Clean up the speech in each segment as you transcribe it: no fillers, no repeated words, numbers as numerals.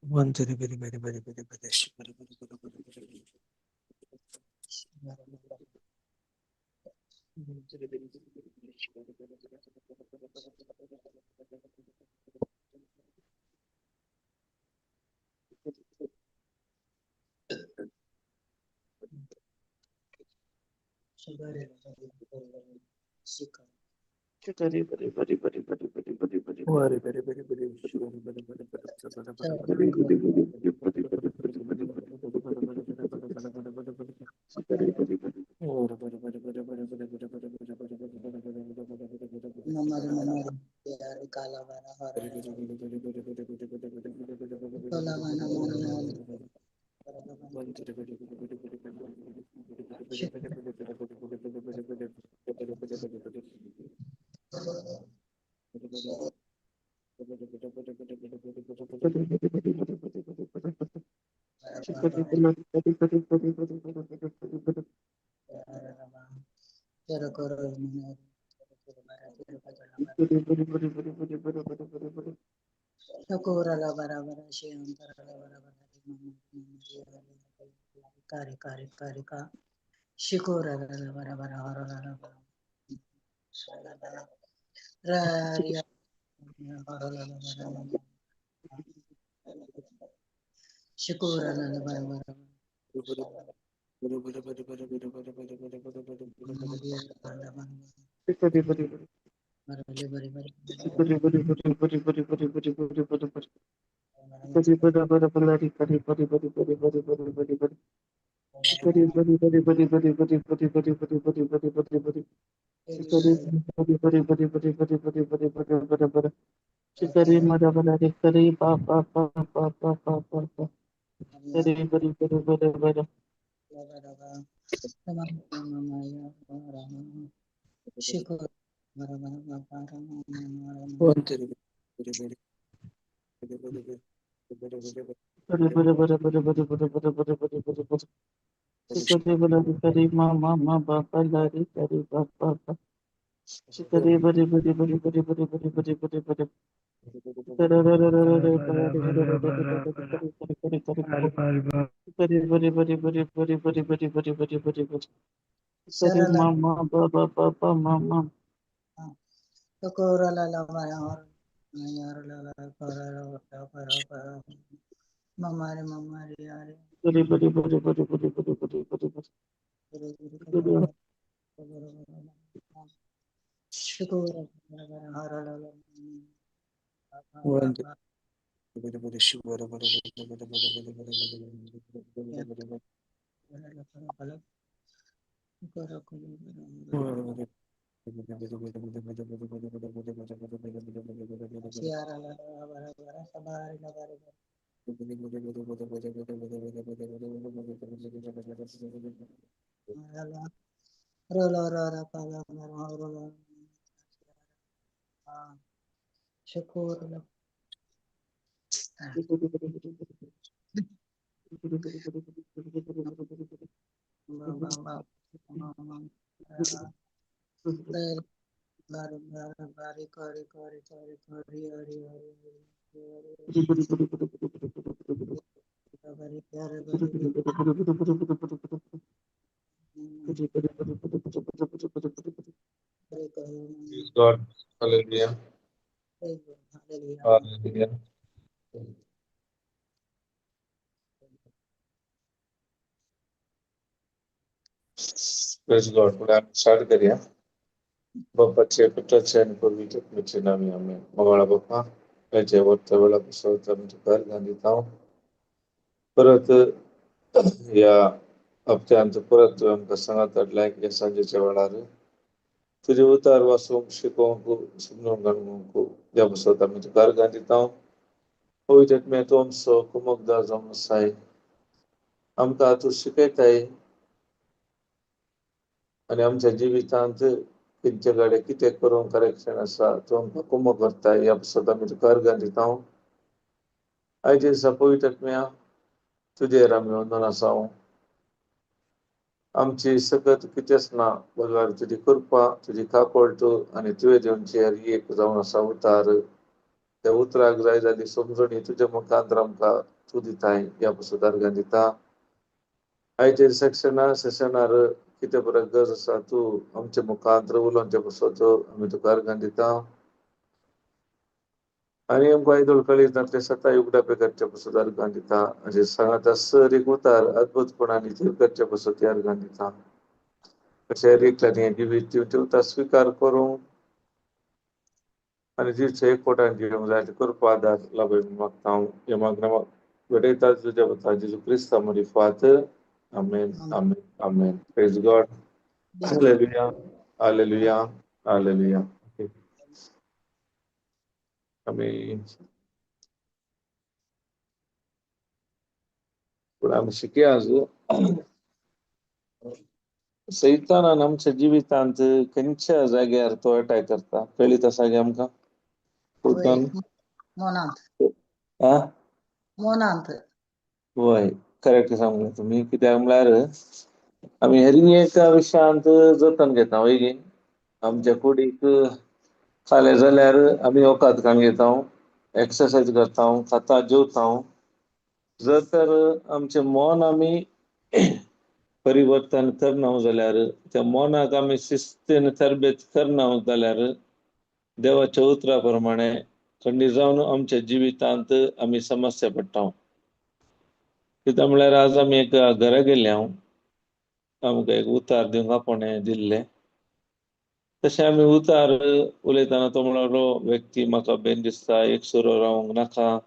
One, two, three, three, three, three, three, three, Praise God. Hallelujah. Hallelujah. Praise God. फुडें आमी start करया. बापाचे पुत्राचे आनी पवित्र आत्म्याचे नामी आमेन. मोगाळा बापा, आयच्या वता वेळा पसरत आमी तुका दिता. परत ह्या हप्त्यांत परत तुवें आमकां सांगात हाडलें की सांजेच्या वेळार तुजें उतार वाचूंक, शिकोवंक, समजूंक घालूंक ह्या पसरत आमी तुका दिता. पवित्र आत्म्या तूं आमचो कुमकदार जावन आसाय. आमकां तूं शिकयताय आनी आमच्या जिवितांत खंयचे कडेन कितें करूंक करेक्शन आसा तूं आमकां कुमक करताय. ह्या पसरत आमी तुका अर्गां दिता. आयज दिसा पवित्र आत्म्या तुजेर आमी वंदन आसा. आमची सकत कितेंच ना बगैर तुजी कृपा, तुजी काकळट आनी तुवें दिवची एक जावन आसा उतार. त्या उतराक जाय जाल्ली समजणी तुज्या मुखांत आमकां तूं दिताय, ह्या पासत अर्गां दिता. आयचे सेशनार कितें बरो गरज आसा तूं आमच्या मुखांत उलोवचे पासत आमी तुका अर्गां दिता. आनी आमकां आयदोळ कळीत नासले सताय उगडापे करचे पासत अर्गां दिता. अशें सांगाता सर एक उतार अद्भुतपणान थीर करचे पासत अर्गां दिता. अशें एकल्यान हें जिवीत दिवचें उतार स्विकार करूंक आनी जिवचे एकवटान जिवंक जाय कृपा आदार लाभय मागता हांव. हें मागणें भेटयता तुज्या पुता जेजू क्रिस्ता मरिफात. आमेन, आमेन, आमेन. Praise God. Hallelujah, hallelujah, hallelujah. आमी पूण आमी शिकया आज सैतानान आमच्या जिवितांत खंयच्या जाग्यार तो अटॅक करता कळीत आसा गे आमकां? मनांत. आ मनांत. वय, करेक्ट सांगलें तुमी. कित्याक म्हळ्यार आमी हरी एका विशयांत जतन घेता वय गे. आमच्या कुडीक खालें जाल्यार आमी वखद खाण घेता, एक्सरसायज करता, खाता जेवता. जर तर आमचें मन आमी परिवर्तन करना जाल्यार, त्या मनाक आमी शिस्तीन तरबेत करना जाल्यार देवाच्या उतरा प्रमाणे खंडीत जावन आमच्या जिवितांत आमी समस्या पडटा. कित्याक म्हळ्यार आज आमी एक घरा गेल्ले, हांव आमकां एक उतार दिवंक आपोवणें दिल्लें. तशें आमी उतार उलयतना तो म्हणलो व्यक्ती म्हाका बेन दिसता, एक सुरो रावंक नाका,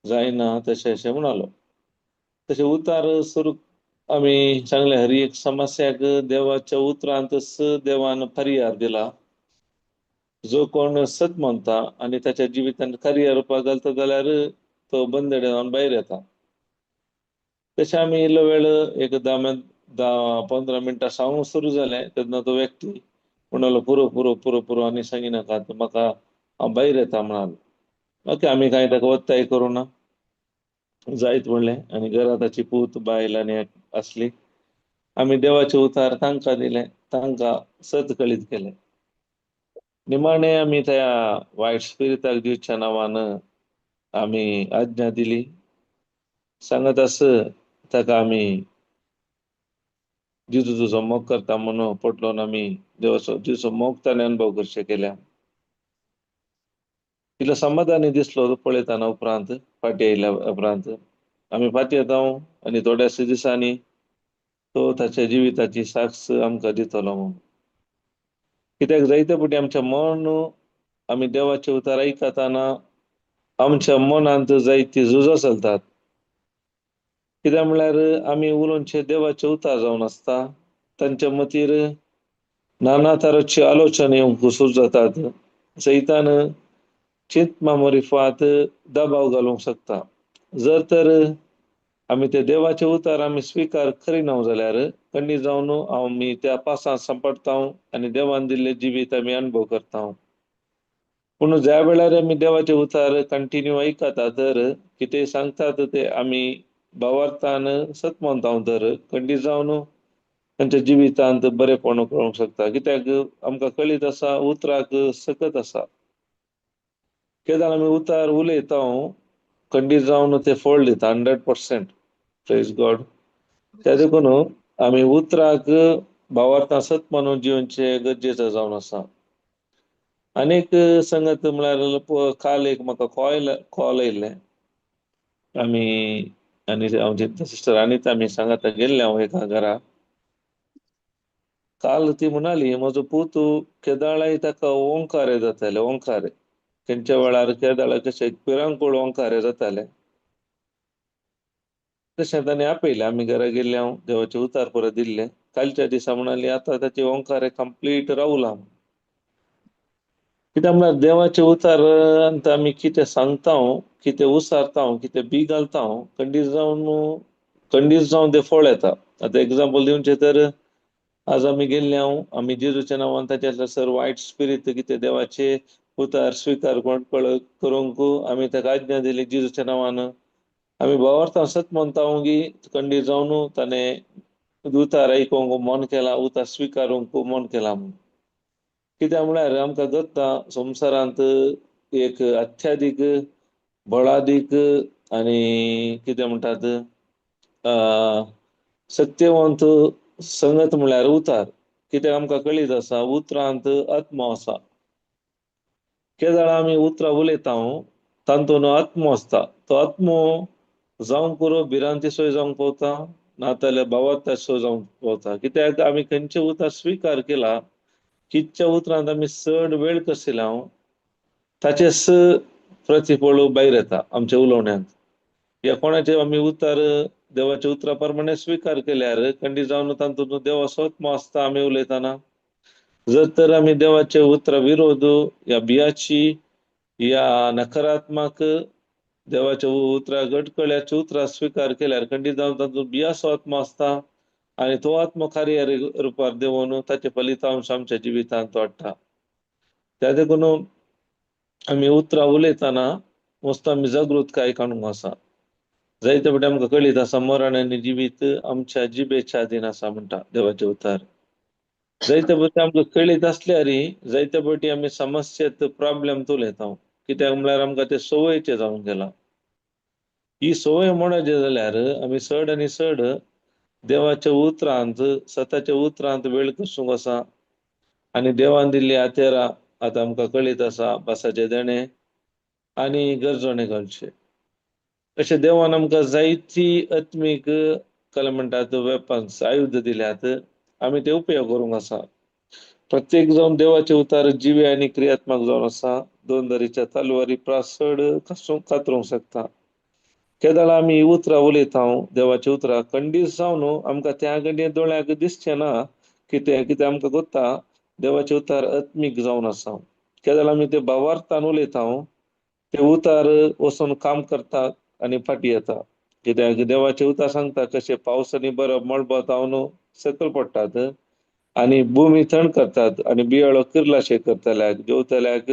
जायना, तशें अशें म्हणालो. तशें उतार सुरू आमी सांगलें हर एक समस्याक देवाच्या उतरांतच देवान पर्याय दिला. जो कोण सत म्हणटा आनी ताच्या जिवितांत कार्य रुपाक घालता जाल्यार तो बंदडे जावन भायर येता. तशें आमी इल्लो वेळ एक 10-15 मिनटां सांगूंक सुरू जालें तेन्ना तो व्यक्ती म्हणालो पुरो पुरो पुरो पुरो आनी सांगिनाका, म्हाका हांव भायर येता म्हणालो. ओके, आमी कांय ताका ಒತ್ತಾಯ करूं ना जायत म्हणलें. आनी घरा ताची पूत बायल आनी आसली. आमी देवाचे उतार तांकां दिलें, तांकां सत कळीत केलें. निमाणें आमी त्या वायट स्पिरिताक दिवच्या नांवान आमी आज्ञा दिली. सांगत आस ताका आमी जेजू तुजो मोग करता म्हणून पटलोवन आमी देवाचो जेजूचो मोग ताणें अणभव करचें केल्या. तितलो समाधानी दिसलो पळयतना उपरांत फाटीं आयल्या उपरांत आमी फाटीं येता आनी थोड्याशा दिसांनी तो ताच्या जिविताची साक्ष आमकां दितलो म्हणून. कित्याक जायते फावटी आमच्या मन आमी देवाचे उतार आयकतना आमच्या मनांत जायती झुजां चलतात. कित्याक म्हळ्यार आमी उलोवचे देवाचे उतार जावन आसता, तांच्या मतीर नाना तरांची आलोचना येवंक सुरू जातात. सैतान चिंतमा मरिफात दबाव घालूंक शकता. जर तर आमी ते देवाचे उतार आमी स्विकार करिना जाल्यार खंडीत जावन आमी त्या पासांत सांपडटा आनी देवान दिल्लें जिवीत आमी अणभव करता. पूण ज्या वेळार आमी देवाचे उतार कंटिन्यू आयकता तर कितें सांगतात ते आमी भावार्थान सत मानता तर खंडीत जावन तांच्या जिवितांत बरेपण करूंक शकता. कित्याक आमकां कळीत आसा उतराक सकत आसा. केन्ना आमी उतार उलयता खंडीत जावन ते फळ दिता 100%. Praise God. त्या देखून आमी उतराक भावार्थान सत मानून जिवनचे गरजेचो जावन आसा. आनीक संगत म्हळ्यार काल एक म्हाका कॉल आयिल्लें. आमी आनी आमची सिस्टर आनीता आमी सांगाता गेल्ले हांव एका घरा. काल ती म्हणाली म्हजो पूत केदाळाय ताका ओंकारे जाताले, ओंकारे खंयच्या वेळार केदाळा कशें पिरांकूळ ओंकारे जाताले. तशें ताणें आपयलें. आमी घरा गेल्ले, हांव देवाचे उतार परत दिल्ले. कालच्या दिसा म्हणाली आतां ताचे ओंकारे कंप्लीट रावला. कित्याक म्हळ्यार देवाचे उतार आमी कितें सांगता, कितें उसारता, कितें बी घालता, खंडीत जावन तें फळ येता. आतां एग्जाम्पल दिवचें तर आज आमी गेल्ले हांव आमी जेजूच्या नांवान ताच्या सर वायट स्पिरीत कितें देवाचे उतार स्विकार करूंक आमी ताका आज्ञा दिली जेजूच्या नांवान. आमी भावार्थान सत म्हणटा की खंडीत जावन ताणें उतार आयकूंक मन केलां, उतार स्विकारूंक मन केलां म्हणून. कित्याक म्हळ्यार आमकां जाता संवसारांत एक अत्याधीक बळादीक आनी कितें म्हणटात सत्यवंत संगत म्हळ्यार उतार. कित्याक आमकां कळीत आसा उतरांत आत्मो आसा. केदळा आमी उतरां उलयता तातूंत आत्मो आसता. तो आत्मो जावंक पुरो भिरांतीचो जावंक पावता, नाजाल्यार भावार्थाचो जावंक पावता. कित्याक आमी खंयचें उतर स्विकार केला, कितच्या उतरांत आमी चड वेळ कसिला ताचेच प्रतिफळ भायर येता आमच्या उलोवण्यांत. या कोणाचे आमी उतर देवाच्या उतरा प्रमाणे स्विकार केल्यार खंडीत जावन तातूंत देवाचो आत्मो आसता आमी उलयतना. जर तर आमी देवाच्या उतरा विरोध या बियाची या नकारात्मक देवाच्या उतरा गटकळ्याच्या उतरा स्विकार केल्यार खंडीत जावन तातूंत बियाचो आत्मो आसता आनी तो आत्मो कार्य रुपार देवून ताचे फलितांश आमच्या जिवितांत वाडटा. त्या देखून आमी उतरां उलयतना मस्त आमी जागृतकाय काडूंक आसा. जायते फावटी आमकां कळीत आसा मरण आनी जिवीत आमच्या जिबेच्या अधीन आसा म्हणटा देवाचें उतर. जायते फावटी आमकां कळीत आसल्यार जायते फावटी आमी समस्येत प्रॉब्लेम उलयता. कित्याक म्हळ्यार आमकां ते संवयचें जावन गेलां. ही संवय मोडायची जाल्यार आमी चड आनी चड देवाच्या उतरांत सताच्या उतरांत वेळ कसूंक आसा. आनी देवान दिल्ली हातेरां आतां आमकां कळीत आसा, भासाचें देणें आनी गरजणे घालचें. अशें देवान आमकां जायती आत्मीक कला म्हणटात वेपन्स आयुध दिल्यात, आमी ते उपयोग करूंक आसा. प्रत्येक जावन देवाचे उतार जिवे आनी क्रियात्मक जावन आसा. दोन दरीच्या तलवारी प्रास चड कातरूंक शकता. केदळा आमी उतरां उलयता देवाची उतरां खंडीत जावन आमकां त्या घडये दोळ्याक दिसचें ना. कितें कितें आमकां कोत्ता देवाचे उतार आत्मीक जावन आसा. केदळा आमी ते भावार्थान उलयता ते उतार वचून काम करता आनी फाटीं येता. कित्याक देवाचे उतार सांगता कशें पावस आनी बरफ मळबांत जावन सकयल पडटात आनी भुमी थंड करतात आनी बियाळो किर्लाशे करतल्याक जेवतल्याक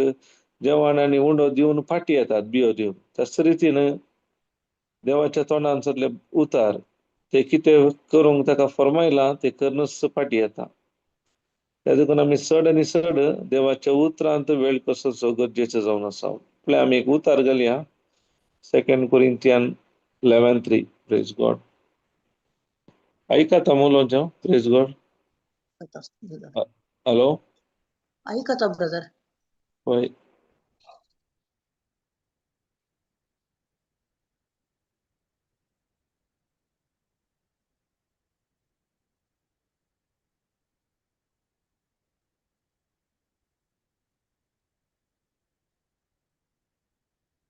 जेवण आनी उंडो दिवन फाटीं येतात बियो दिवन. तस रितीन देवाच्या तोंडान सरले उतार ते कितें करूंक ताका फर्मायलां ते करूनच फाटीं येता. त्या देखून आमी चड आनी चड देवाच्या उतरांत वेळ कसो गरजेचो जावन आसा. पळय आमी एक उतार घालया, 2 Corinthians 11:3. Praise God. आयकता मुलोंच्या? Praise God. Hello, आयकता ब्रदर. हय.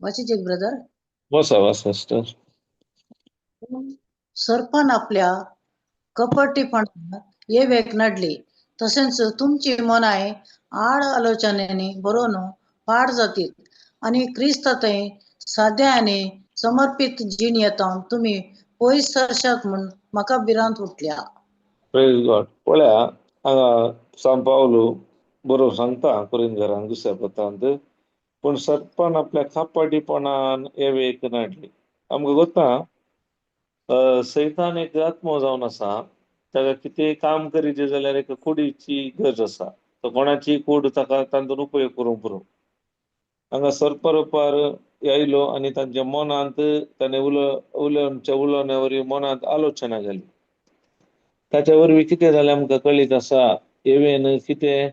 वाचित ब्रदर. बसा बसा सिस्टर. सर्पान आपल्या कपटीपणान एवेक नडली, तशेंच तुमची मनाय आड आलोचनेनी बरोवन पाड जातीत आनी क्रिस्ता थंय साद्या आनी समर्पीत जीण येता तुमी पयस सरशात म्हूण म्हाका भिरांत उठल्या. Praise God. पळया हांगा सांत पावलू बरोवन सांगता कोरिंथकरांक दुसऱ्या पत्रांत, पूण सर्पान आपल्या खापाटीपणान एवेक नाडली. आमकां गोता सैतान एक आत्मो जावन आसा. ताका कितेंय काम करीचें जाल्यार एका कुडीची गरज आसा. तो कोणाची कूड ताका तातूंत उपयोग करूंक पुरो. हांगा सर्प रुपार आयलो आनी तांच्या मनांत ताणें उलोवच्या उलोवण्या वरवीं मनांत आलोचना घाली. ताच्या वरवीं कितें जालें आमकां कळीत आसा. एवेन कितें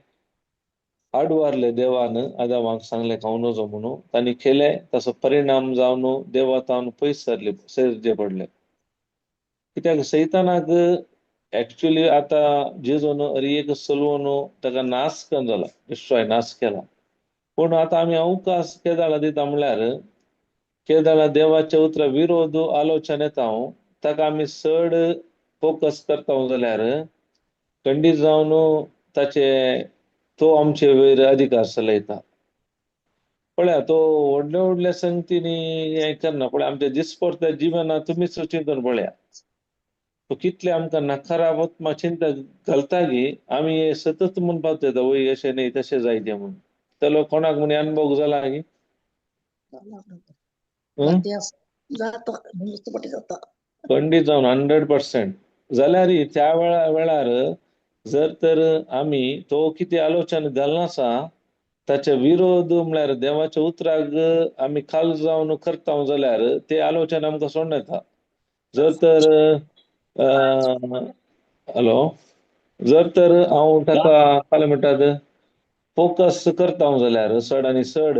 आडवारले देवान आदामाक सांगलें खावं नजो म्हणून, तांणी केलें. ताचो परिणाम जावन देवा तावन पयस सरले सरचे पडले. कित्याक सैतानाक एक्चुली आतां जेजून एक सलवून ताका नाश करून जाला, डिस्ट्रॉय नाश केला. पूण आतां आमी अवकाश केदाळा दिता म्हणल्यार केदाळा देवाच्या उतरा विरोध आलोचना येता ताका आमी चड फोकस करता जाल्यार खंडीत जावन ताचे तो आमचे वयर अधिकार चलयता. पळया तो व्हडल्या व्हडल्या संगतींनी हें करना. पळय आमच्या दिसपडत्या जिवनांत तुमीच चिंतून पळया तो कितले आमकां नकारात्मक चिंता घालता की आमी सतत म्हणपाक येता वय अशें न्ही तशें जायते म्हणून. चलो कोणाक म्हण अनुभव जाला की? खंडीत जावन 100% जाल्यार त्या वेळार जर तर आमी तो कितें आलोचना घालना आसा ताचे विरोध म्हळ्यार देवाच्या उतराक आमी खाल जावन करता जाल्यार ते आलोचना आमकां सोडून येता. जर तर हॅलो, जर तर हांव ताका काय म्हणटात फोकस करता जाल्यार चड आनी चड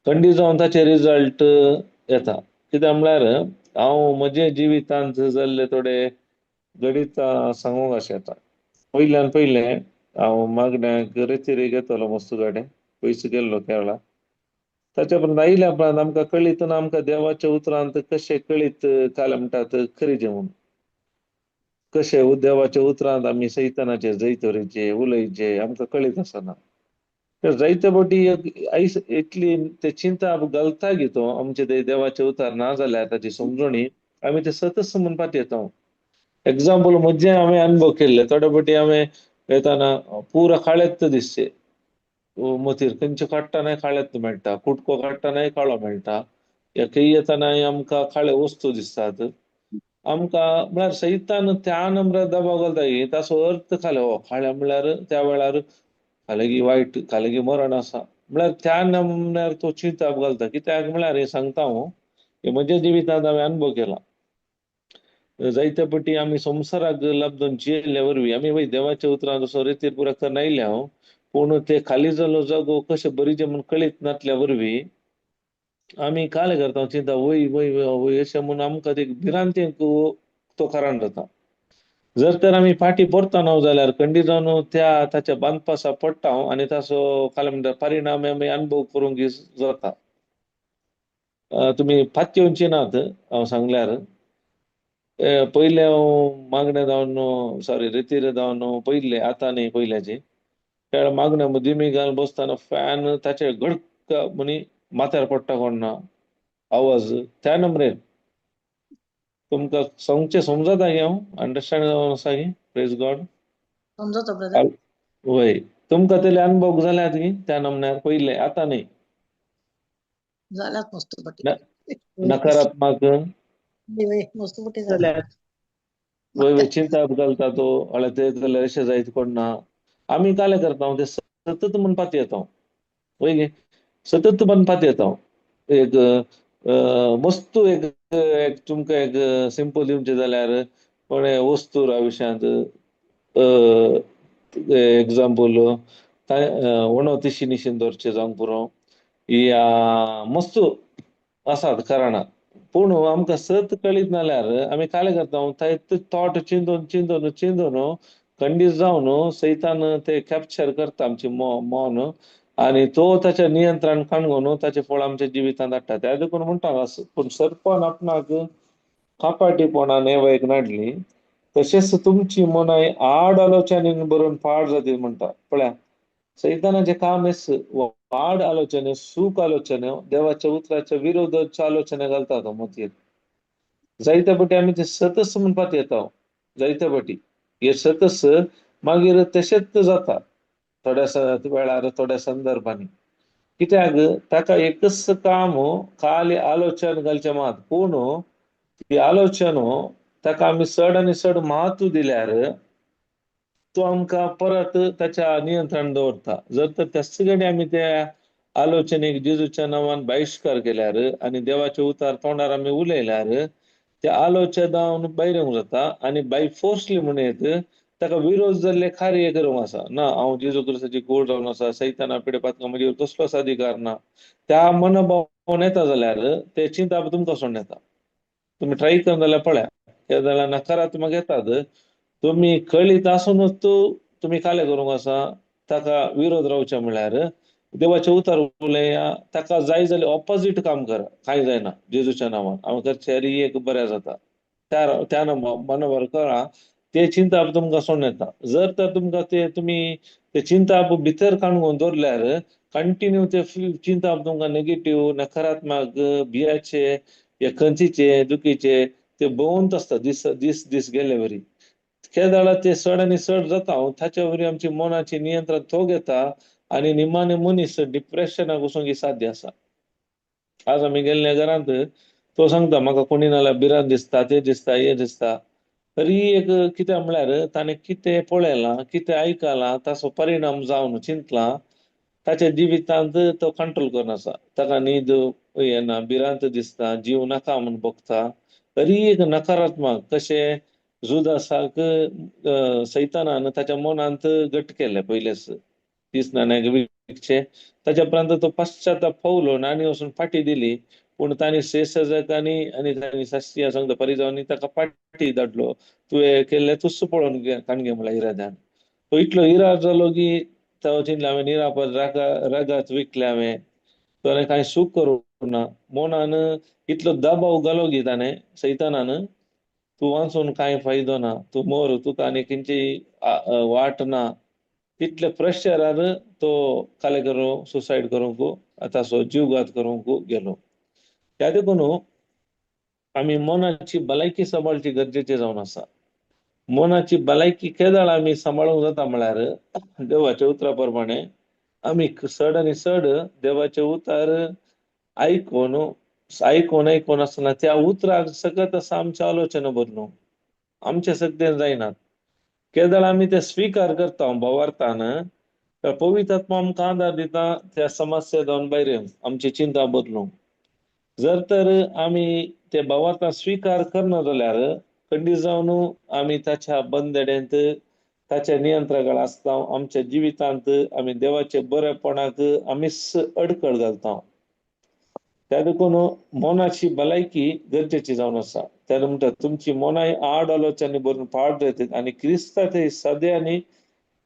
खंडीत जावन ताचे रिजल्ट येता. कित्याक म्हळ्यार हांव म्हजे जिवितांत जाल्ले थोडे घडितां सांगूंक अशें येता. पयल्यान पयलें हांव मागण्याक रेतिरेक येतालो मस्त गाडे पयस गेल्लो केरळा. ताच्या उपरांत आयल्या उपरांत आमकां कळीत ना आमकां देवाच्या उतरांत कशें कळीत काल म्हणटात खरीचें म्हूण, कशें देवाच्या उतरांत आमी सैतानाचे जैतरीचे उलयचे आमकां कळीत आसना. जायते फावटी आयस इतली ते चिंता घालता गी तो आमचे ते देवाचे उतार ना जाल्यार ताची समजणी आमी ते सतच म्हणपाक येता. एग्जाम्पल म्हजे हांवें अनुभव केल्ले थोडे फावटी हांवें येताना पुरा काळेच दिसचे मतीर खंयचे काडटनाय काळेच मेळटा, कुटको काडटनाय काळो मेळटा, खंय येतनाय आमकां काळे वस्तू दिसतात आमकां. म्हळ्यार सैतान त्या नंबरार दबाव घालता की ताचो अर्थ काले हो काळे म्हळ्यार त्या वेळार खालेगी वायट, खालेगी मरण आसा म्हळ्यार त्या नंबरार तो चिंताप घालता. कित्याक म्हळ्यार हें सांगता हांव, हें म्हज्या जिवितांत हांवें अनुभव केला. जायते फावटी आमी संवसाराक लब्धून जियेल्ले वरवीं आमी वय देवाच्या उतरां जसो रेतीर पुरा करून आयिल्ले हांव, पूण ते खाली जाल्लो जागो कशें बरीचें म्हूण कळीत नासल्या वरवीं आमी काले करता चिंता वय वय वय अशें म्हूण आमकां ते भिरांतेक तो कारण जाता. जर तर आमी फाटीं परतना जाल्यार खंडीत जावन त्या ताच्या बांदपासा पडटा आनी ताचो काल म्हणटा परिणाम आमी अनुभव करूंक जाता. तुमी पातयेवची नात हांव सांगल्यार. पयलें हांव मागणें जावन सॉरी रेतीर जावन पयलें, आतां न्ही पयल्याची त्या मागण्या मदीं घालून बसतना फॅन ताचे गडक म्हणी माथ्यार पडटा कोण ना आवाज त्या नंबरेर तुमकां सांगचें समजता गी हांव अंडरस्टँड जावन आसा गी? प्रेज गॉड. समजता ब्रदर. वय तुमकां तेले अनुभव जाल्यात गी त्या नमन्यार पयलें, आतां न्ही? जाल्यात मस्त पटी नकारात्मक मस्त पटी जाल्यात. वय वय चिंता घालता तो हळ्या ते जाल्यार अशें जायत कोण ना. आमी कालें करता ते सतत म्हणपाक येता वय गे, सतत म्हणपाक येता. एक वस्तू एक एक तुमकां एक सिंपल दिवचें जाल्यार कोणे वस्तू विशयांत एग्जाम्पल वणो तिशी निशीन दवरचें जावंक पुरो या मस्तू आसात कारणां, पूण आमकां सत कळीत नाल्यार आमी कालें करता ते थॉट चिंतून चिंतून चिंतून खंडीत जावन सैतान ते कॅप्चर करता आमचे मन आनी तो ताच्या नियंत्रण काणगोन ताचें फळ आमच्या जिवितांत हाडटा. त्या देखून म्हणटा पूण सर्पान आपणाक कापाटीपणान एवयक नाडली तशेंच तुमची मनाय आड आलोचनेन बरोवन पाड जाती म्हणटा. पळया सैतानाचें काम हेच, आड आलोचने, सूख आलोचने, देवाच्या उतराच्या विरोधाच्या आलोचने घालता तो मतीर. जायते फावटी आमी ते सतच म्हणपाक येता, जायते फावटी हे सतच मागीर तशेंच जाता थोड्या वेळार थोड्या संदर्भांनी. कित्याक ताका एकच काम खाली आलोचन घालचें मात, पूण ती आलोचन ताका आमी चड आनी चड म्हत्व दिल्यार तो आमकां परत ताच्या नियंत्रण दवरता. जर तर त्याच कडेन आमी त्या आलोचनेक जेजूच्या नांवान बहिश्कार केल्यार आनी देवाचे उतार तोंडार आमी उलयल्यार त्या आलोचना भायर येवंक जाता आनी बाय फोर्सली म्हणयत ताका विरोध जाल्ले कार्य करूंक आसा ना. हांव जेजू क्रिस्ताची गोड जावन आसा, सैताना पिडे पातका म्हजेर कसलोच अधिकार ना, त्या मनोभावन येता जाल्यार ते चिंता तुमकां सोडून येता. तुमी ट्राय करून जाल्यार पळया, ते जाल्यार नकारात्मक येतात. तुमी कळीत आसुनूच तुमी कालें करूंक आसा ताका विरोध रावचे म्हळ्यार देवाचें उतर उलया, ताका जाय जाल्यार ऑपोजीट काम करा, कांय जायना जेजूच्या नांवान हांव करचें एक बरें जाता त्या त्या मनोबर करा, ते चिंता तुमकां सोडून येता. जर तर तुमकां ते तुमी ते चिंता भितर काडून दवरल्यार कंटिन्यू ते चिंता तुमकां नेगेटीव नकारात्मक भियाचे या खंचीचे दुखीचे ते भोंवत आसता दीस दीस दीस गेले वरी. केदाळा ते चड आनी चड जाता ताच्या वरी आमची मनाची नियंत्रण तो घेता आनी निमाणे मनीस डिप्रेशनाक वचूंक साध्य आसा. आज आमी गेल्ल्या घरांत तो सांगता म्हाका कोणी नाल्यार भिरांत दिसता, ते दिसता, हे दिसता. तरी एक कित्याक म्हळ्यार ताणें कितें पळयलां कितें आयकलां ताचो परिणाम जावन चिंतला ताच्या जिवितांत तो कंट्रोल करून आसा. ताका न्हीद येना, भिरांत दिसता, जीव नाका म्हूण भोगता. तरी एक नकारात्मक कशें जुदासाक सैतानान ताच्या मनांत घट केलें पयलेच 30 नाण्याक विकचें. ताच्या उपरांत तो पश्चाताप पावलो आनी वचून फाटी दिली. पूण तांणी शेषजाकांनी आनी तांणी शास्त्रीय सांगता परिजावांनी ताका फाटी धाडलो. तुवें केल्लें तुस्स पळोवन घे काणगे म्हणल्यार इराद्यान. तो इतलो इराद जालो की तो चिंतलें हांवें निरापद रागात विकलें हांवें, तो कांय सूख करूंक ना. मनान इतलो दबाव घालो की ताणें सैतानान, तूं वाचून कांय फायदो ना, तूं मोर, तुका आनी खंयची वाट ना. तितले प्रेशरार तो काले करूं सुसायड करूंक ताचो जीवघात करूंक गेलो. त्या देखून आमी मनाची भलायकी सांबाळची गरजेची जावन आसा. मनाची भलायकी केदळ आमी सांबाळूंक जाता म्हळ्यार देवाच्या उतरा प्रमाणे आमी चड आनी चड देवाचे उतर आयकून आयकून आयकून आसतना त्या उतराक सकत आसा आमच्या आलोचना बदलूंक आमचे सगळें जायनात. केदळ आमी ते स्विकार करता भावार्थान, तर पवित्र आत्मा आमकां आदार दिता त्या समस्या जावन भायर येवंक, आमची चिंता बदलूंक. जर तर आमी ते भावार्थान स्विकार करना जाल्यार खंडीत जावन आमी ताच्या बंदडेंत ताच्या नियंत्रणाक आसता. आमच्या जिवितांत आमी देवाचे बरेपणाक आमीच अडकळ घालता. त्या देखून मनाची भलायकी गरजेची जावन आसा. त्या म्हणटा तुमची मनाय आड आलोचने भरून पाड जातात आनी क्रिस्ता ते सदे आनी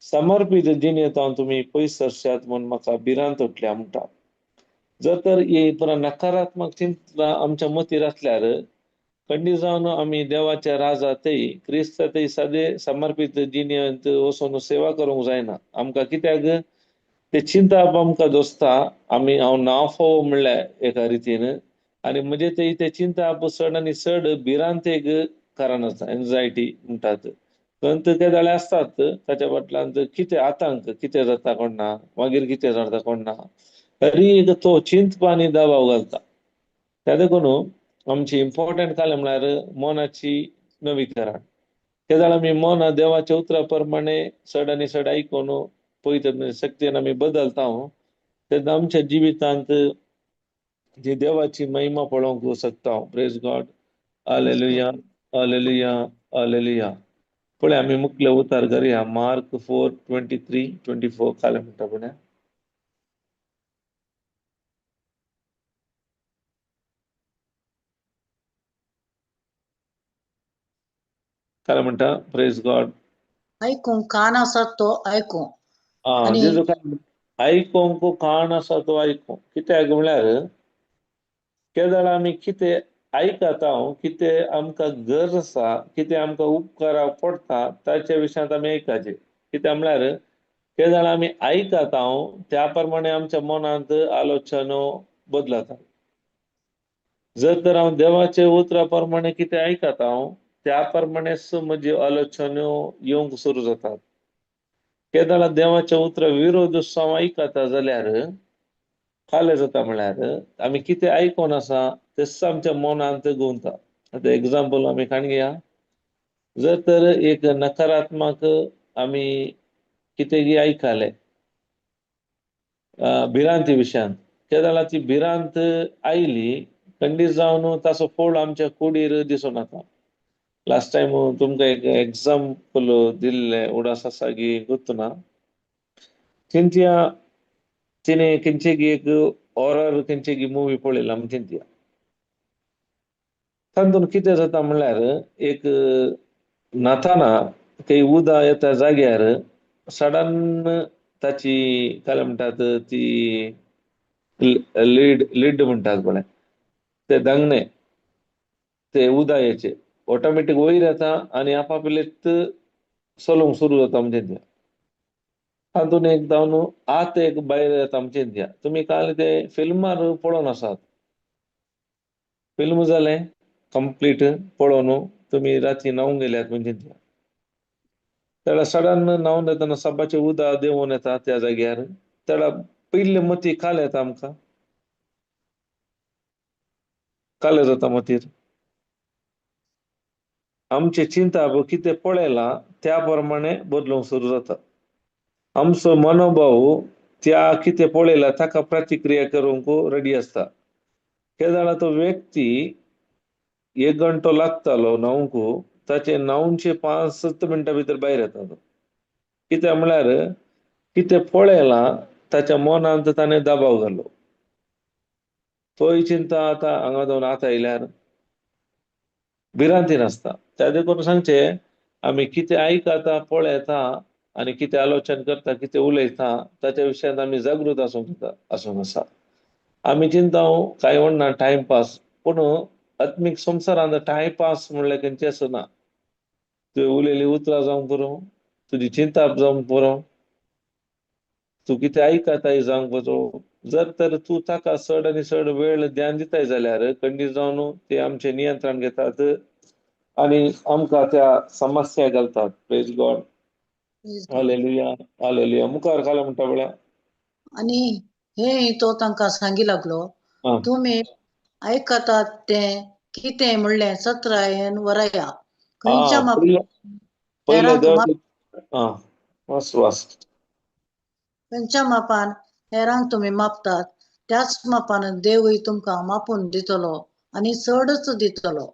समर्पीत जिणेंत तुमी पयस सरशात म्हूण म्हाका भिरांत उठल्या म्हणटा. जर तर ही पुरा नकारात्मक चिंतना आमच्या मतीर आसल्यार खंडीत जावन आमी देवाच्या राजातय क्रिस्तातय सदे समर्पीत जिणेंत वचून सेवा करूंक जायना. आमकां कित्याक ते चिंता आमकां दोसता, आमी हांव नांव फोव म्हणल्यार एका रितीन, आनी म्हणजे ते ते चिंता चड आनी चड भिरांतेक कारण आसता, एन्जायटी म्हणटात. खंत ते जाळे आसतात ताच्या फाटल्यान कितें आतंक, कितें जाता कोण ना, मागीर कितें जाता कोण ना, तरी एक तो चिंतपा आनी दबाव घालता. त्या देखून आमची इम्पॉर्टंट कालें म्हळ्यार मनाची नवीकरण. ते जाल्यार आमी मन देवाच्या उतरा प्रमाणे चड आनी चड आयकून पळयता शक्तीन आमी बदलता तेन्ना आमच्या जिवितांत जी देवाची महिमा पळोवंक शकता. Praise God, hallelujah, hallelujah, hallelujah. पळय आमी मुखले उतार करया. मार्क 4:23-24 कालें म्हणटा पळय. कालें म्हणटा प्रेज गॉड. आयकूंक कान आसा तो आयकूं. जेजू आयकूंक कान आसा तो आयकूं. कित्याक म्हळ्यार केदळ आमी कितें आयकता, कितें आमकां गरज आसा, कितें आमकां उपकाराक पडटा ताच्या विशयांत आमी आयकाचें. कित्याक म्हळ्यार केदळ आमी आयकता त्या प्रमाणे आमच्या मनांत आलोचनो बदलता. जर तर हांव देवाच्या उतरा प्रमाणे कितें आयकता त्या प्रमाणेच म्हज्यो आलोचन्यो येवंक सुरू जातात. केदळा देवाच्या उतरा विरोध हांव आयकता जाल्यार कालें जाता म्हळ्यार आमी कितें आयकून आसा तेच आमच्या मनांत गुंवता. आतां एग्जाम्पल आमी काण घेया. जर तर एक नकारात्मक आमी कितें आयकलें भिरांती विशयांत, केदळा ती भिरांत आयली खंडीत जावन ताचो फोड आमच्या कुडीर दिसून येता. लास्ट टायम तुमकां एक एग्जाम्पल दिल्लें उडास आसा की गोत्तुना. चिंतया तिणें खंयचेगी एक हॉरर खंयचेगी मुवी पळयला म्हूण चिंतया. तातूंत कितें जाता म्हणल्यार एक न्हाताना थंय उदक येता जाग्यार सडन ताची काय म्हणटात ती लीड लीड म्हणटात पळय ते दांगणे ते उदक ऑटोमॅटीक वयर येता आनी आपापलेच चलोवंक सुरू जाता म्हणजे ते. तातूंत एक जावन आत एक भायर येता म्हणजे त्या. तुमी काल ते फिल्मार पळोवन आसात, फिल्म जालें कंप्लीट पळोवन तुमी राती न्हावंक गेल्यात म्हणजे त्या. तेन्ना सडन न्हांवन येतना सबाचें उदक देंवोन येता त्या जाग्यार, तेन्ना पयले मती काल येता आमकां, काल जाता मतीर. आमचे चिंता कितें पळयलां त्या प्रमाणे बदलूंक सुरू जाता. आमचो मनोभाव त्या कितें पळयला ताका प्रतिक्रिया करूंक रेडी आसता. हे जाणा तो व्यक्ती एक घंटो लागतालो न्हावंक, ताचे न्हावचे 5-7 मिनटां भितर भायर येता तो. कित्याक म्हळ्यार कितें पळयलां ताच्या मनांत ताणें दबाव घालो. तोय चिंता आतां हांगा जावन आतां येयल्यार भिरांती नासता. त्या देखून सांगचें आमी कितें आयकता पळयता आनी कितें आलोचन करता कितें उलयता ताच्या विशयांत आमी जागृत आसूंक जाता आसूंक आसा. आमी चिंता कांय म्हणना टायमपास, पूण आत्मीक संवसारांत टायमपास म्हणल्यार खंयचें आसना. तुवें उलयल्लीं उतरां जावंक पुरो, तुजी चिंताप जावंक पुरो, तूं कितें आयकताय जावंक पुरो. जर तर तूं ताका चड आनी चड वेळ ध्यान दिताय जाल्यार खंडीत जावन ते आमचें नियंत्रण घेतात आनी आमकां त्या समस्या घालतात. Praise God, hallelujah, hallelujah. मुखार घाला म्हणटा पळया. आनी हे तो तांकां सांगी लागलो, तुमी आयकतात तें कितें म्हणलें सत्रायेन वरया. खंयच्या खंयच्या मापान हेरांक तुमी मापतात त्याच मापान देवूय तुमकां मापून दितलो आनी चडच दितलो.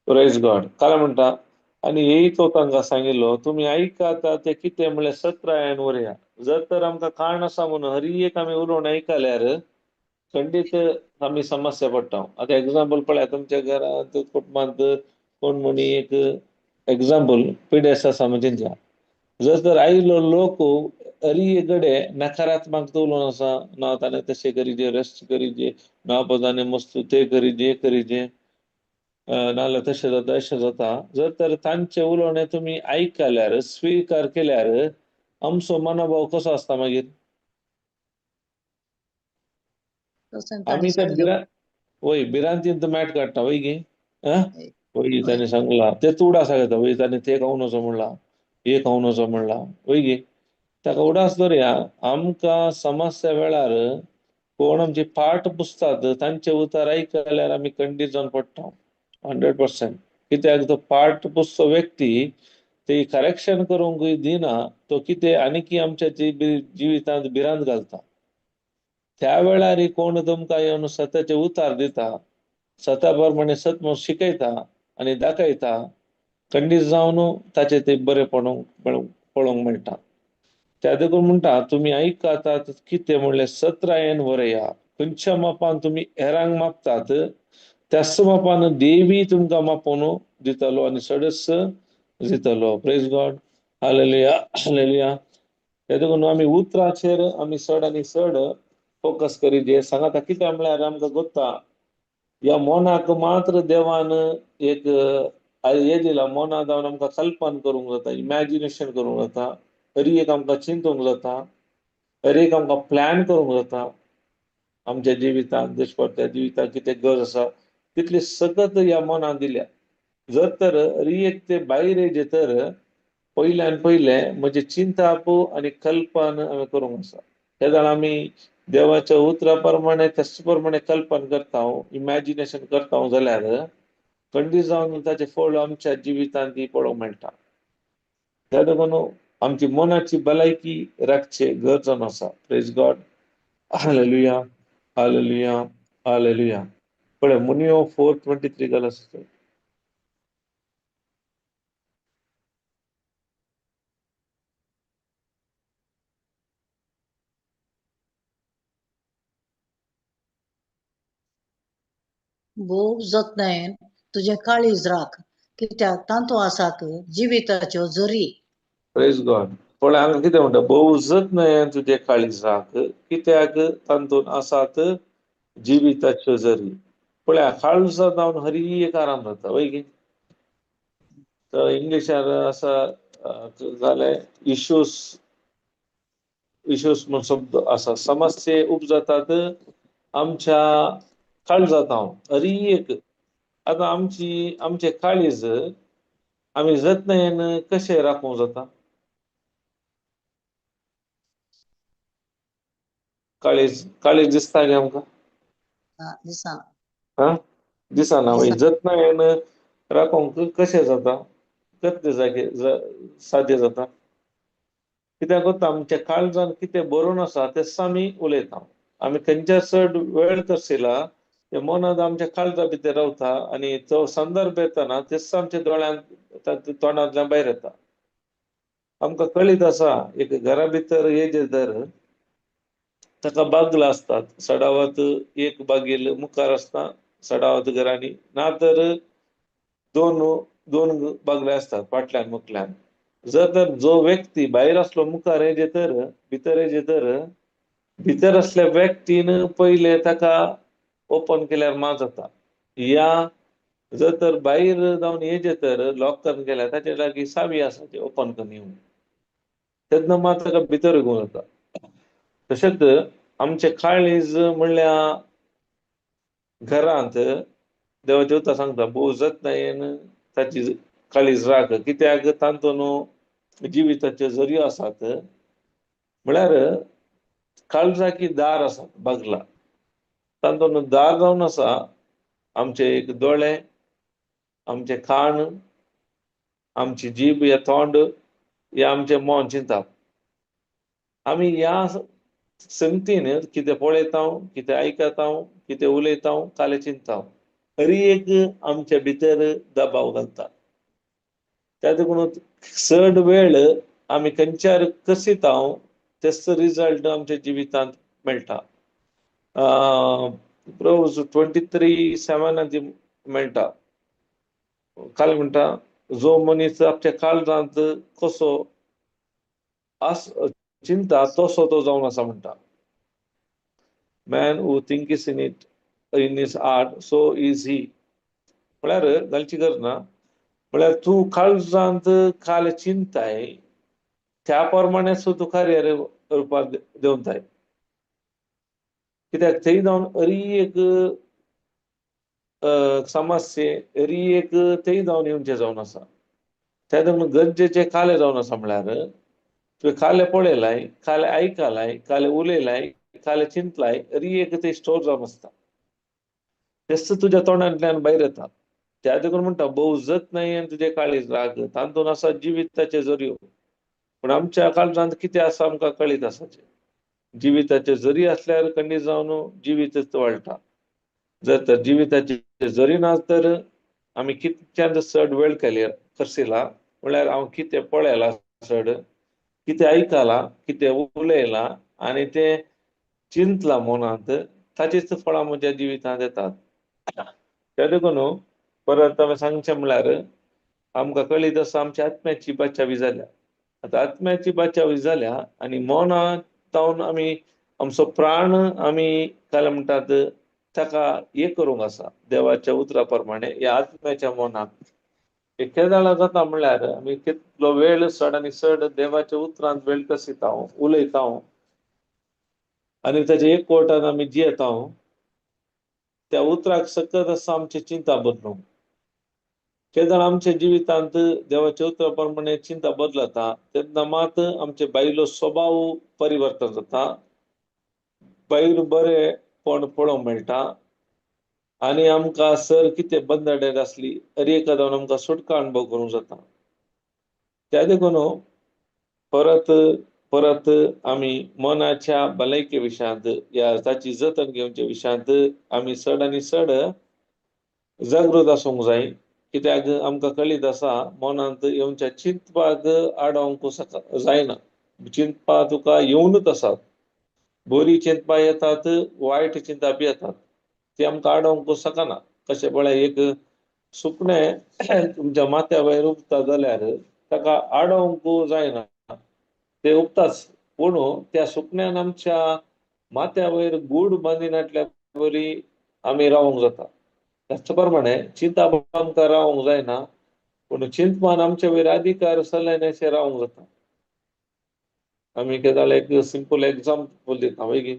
प्रेज गॉड. काय म्हणटा आनी हेय तो तांकां सांगिल्लो, तुमी आयकता तें कितें म्हणल्यार सत्रायेन वरया. जर तर आमकां कारण आसा म्हणून हरी एक आमी उलोवन आयकल्यार खंडीत आमी समस्या पडटा. आतां एग्जाम्पल पळया, तुमच्या घरांत कुटुंबांत कोण म्हणी एक एग्जाम्पल पिडेस्त आसा म्हणजे जर तर आयलो लोक हरी कडे नकारात्मक उलोवन आसा, ना ताणें तशें करीजे, रेस्ट करीजे, ना ताणें मस्त ते करीजे करीजे, नाजाल्यार तशें जाता अशें जाता. जर तर तांचें उलोवणें तुमी आयकल्यार स्विकार केल्यार आमचो मनोभाव कसो आसता मागीर? आमी त्या वय भिरांतीन मॅट काडटा वय गे. वय ताणें सांगला ते उडास घेता, वय ताणें ते खावन वचो म्हणला, हे खावन वचो म्हणला, वय गे. ताका उडास दवरया. आमकां समस्या वेळार कोण आमची पाट पुसतात तांचे उतर आयकल्यार आमी खंडीत जावन पडटा 100%. कित्याक तो पाट पुसचो व्यक्ती ते करेक्शन करूंक दिना, तो कितें आनीकी आमच्या जिवितांत भिरांत घालता. त्या वेळार कोण तुमकां येवन सताचे उतार दिता, सता प्रमाणे सत म्हूण शिकयता आनी दाखयता, खंडीत जावन ताचे ते बरें पळोवंक मेळटा. त्या देखून म्हणटा तुमी आयकतात कितें म्हणलें सत्रायेन वरया. खंयच्या मापान तुमी हेरांक मापतात त्याच मापान देवी तुमकां मापोवन दितलो आनी चडच दितलो. प्रेज गॉड, हालेलुया, हालेलुया. त्या देखून आमी उतराचेर आमी चड आनी चड फोकस करीजे. सांगाता कितें म्हळ्यार आमकां गोत्ता ह्या मनाक मात्र देवान एक हें दिला, मना जावन आमकां कल्पन करूंक जाता, इमॅजिनेशन करूंक जाता, हरी एक आमकां चिंतूंक जाता, हर एक आमकां प्लॅन करूंक जाता. आमच्या जिवितांत दिसपट्ट्या जिवितांत कितें गरज आसा तितली सगळत ह्या मनान दिल्या. जर तर हरी एक ते भायर येयलें तर पयल्यान पयलें म्हणजे चिंताप आनी कल्पन आमी करूंक आसा. ते जाण आमी देवाच्या उतरा प्रमाणे त्याच प्रमाणे कल्पन करता, इमॅजिनेशन करता जाल्यार खंडीत जावन ताचें फळ आमच्या जिवितांत ती पळोवंक मेळटा. त्या देखून आमची मनाची भलायकी राखचे गरज जावन आसा. प्रेज गॉड, हालेलुया, हालेलुया, हालेलुया. पळय मुनियो 4:23 घाल आसा. भोव जतनायेन तुजें काळीज राख, कित्याक तातूंत आसात जिविताच्यो जरी. प्रेज गॉड. पळय हांगा कितें म्हणटा, भोव जतनायेन तुजें काळीज राख, कित्याक तातूंत आसात जिविताच्यो जरी. पळय काळजा जावन हरी एक आराम जाता वय गे. तर इंग्लिशान आसा जालें इश्यूज, इश्यूज म्हण शब्द आसा. समस्ये उपजातात आमच्या काळजांत हरी एक. आतां आमची आमचें काळीज आमी जतनायेन कशें राखूंक जाता? काळीज काळीज दिसता गे आमकां? दिसना. दिसना. वय जतनायेन राखूंक कशें जाता? कसले जागे साध्य जाता? कित्याक आमच्या काळजान कितें बरोवन आसा तेच आमी उलयता. आमी खंयच्या चड वेळ करशिला ते मनांत आमच्या काळजा भितर रावता आनी तो संदर्भ येताना तेच आमच्या दोळ्यांत तोंडांतल्यान भायर येता. आमकां कळीत आसा एक घरा भितर येजे तर ताका बागलां आसतात, सडावत एक बागील मुखार आसता सडावत घरांनी, ना तर दोन दोन बागले आसतात फाटल्यान मुखल्यान. जर तर जो व्यक्ती भायर आसलो मुखार येजे तर भितर येजे तर भितर आसल्या व्यक्तीन पयले ताका ओपन केल्यार मा जाता. या जर तर भायर जावन येजे तर लॉक करून केल्यार ताचे लागीं सावी आसा ती ओपन करून येवन तेन्ना मात ताका भितर घेवन वता. तशेंच आमचे काळीज म्हणल्यार घरांत देवाचें उतर सांगता भोव जतनायेन ताची काळीज राख, कित्याक तातूंत जिविताच्यो जरयो आसात. म्हळ्यार काळजाकी दार आसा बागला, तातूंत दार जावन आसा आमचे एक दोळे, आमचे कान, आमची जीब या तोंड या आमचें मन चिंतप. आमी ह्या संगतीन कितें पळयता, कितें आयकता, कितें उलयता, कालें चिंतता, हरी एक आमच्या भितर दबाव घालता. त्या देखून चड वेळ आमी खंयच्यार कसिता तेच रिजल्ट आमच्या जिवितांत मेळटा. प्रोव्हर्ब्स 23:7 मेळटा. काल म्हणटा जो मनीस आपच्या काळजांत कसो आस चिंता तसो तो जावन आसा म्हणटा. Man who think is in it in his heart so is he. म्हळ्यार घालची गरज ना, म्हळ्यार तूं काळजांत काल चिंताय त्या प्रमाणे सुद्दां तूं कार्य रुपार देंवताय. कित्याक थंय जावन अरी एक समस्ये अरी एक थंय जावन येवचें जावन आसा. त्या देखून गरजेचें कालें जावन आसा. म्हळ्यार तुवें कालें पळयलाय, कालें आयकलाय, कालें उलयलाय, कालें चिंतलाय, अरी एक थंय स्टोर जावन आसता, तेच तुज्या तोंडांतल्यान भायर येता. त्या देखून म्हणटा भोव जतनायेन तुजें काळीज राख, तातूंत आसा जिविताचे जरयो. पूण आमच्या काळजांत कितें आसा आमकां कळीत आसाचें. जिविताचे जरी आसल्यार खंडीत जावन जिवीतच वाडटा. जर तर जिविताचे जरी ना तर आमी कितक्यान चड वेळ केली करसिला, म्हळ्यार हांव कितें पळयलां चड, कितें आयकलां, कितें उलयलां आनी तें चिंतलां मनांत, ताचीच फळां म्हज्या जिवितांत येतात. त्या देखून परत हांवें सांगचें म्हळ्यार आमकां कळीत आसा आमच्या आत्म्याची बचावी जाल्या. आतां आत्म्याची बचावी जाल्या आनी मनांत जावन आमी आमचो प्राण आमी काय म्हणटात ताका हे करूंक आसा देवाच्या उतरा प्रमाणे ह्या आत्म्याच्या मनाक. केदाळा जाता म्हणल्यार आमी कितलो वेळ चड आनी चड देवाच्या उतरांत वेळ कसिता, उलयता आनी ताच्या एक कोटान आमी जियेता, त्या उतराक सकत आसा आमची चिंता बदलूंक. केदाळ आमच्या जिवितांत देवाच्या उतरा प्रमाणे चिंता बदलता तेन्ना मात आमचे बायलो स्वभाव परिवर्तन जाता, बायल बरेंपण पळोवंक मेळटा आनी आमकां सर कितें बंदडेर आसली तरी एका जावन आमकां सुटका अणभव करूंक जाता. त्या देखून परत परत आमी मनाच्या भलायके विशयांत या ताची जतन घेवच्या विशयांत आमी चड आनी चड जागृत आसूंक जाय. कित्याक आमकां कळीत आसा मनांत येवच्या चिंतपाक आडोवंक जायना. चिंतपा तुका येवनूच आसात, बरी चिंतपां येतात, वायट चिंता बी येतात, ती आमकां आडोवंक शकना. कशें पळय एक सुकणें तुमच्या माथ्या वयर उबता जाल्यार ताका आडोवंक जायना, ते उबताच. पूण त्या सुकण्यान आमच्या माथ्या वयर गूड बांदिनातल्या बरी आमी रावंक जाता. त्याच प्रमाणे चिंता आमकां रावंक जायना, पूण चिंतपान आमच्या वयर अधिकार चलयनाशें रावंक जाता. आमी केदाळ एक सिंपल एग्जाम्पल दिता मागीर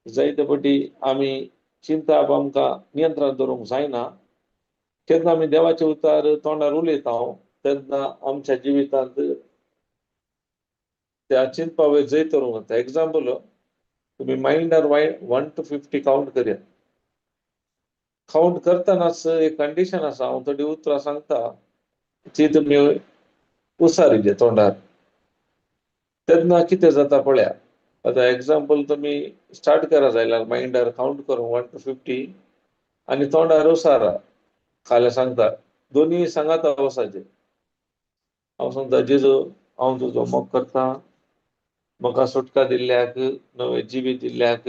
जायते फावटी आमी चिंता आमकां नियंत्रण दवरूंक जायना. केन्ना आमी देवाचे उतार तोंडार उलयता तेन्ना आमच्या जिवितांत त्या चिंतपा वयर जैत दवरूंक जाता. एग्जाम्पल, तुमी मायंडार 1 to 50 count करया. कावंट करतनाच एक कंडिशन आसा, हांव थोडी उतरां सांगता ती तुमी उसारी तोंडार. तेन्ना कितें जाता पळया. आतां एग्जाम्पल तुमी स्टार्ट करा जाल्यार मायंडार कावंट करूंक 1 to 50 आनी तोंडार उसारा खाल्या सांगता, दोनी सांगाता वसाचे. हांव सांगता, जेजू हांव तुजो मोग करता, म्हाका सुटका दिल्ल्याक, नवें जिवीत दिल्ल्याक,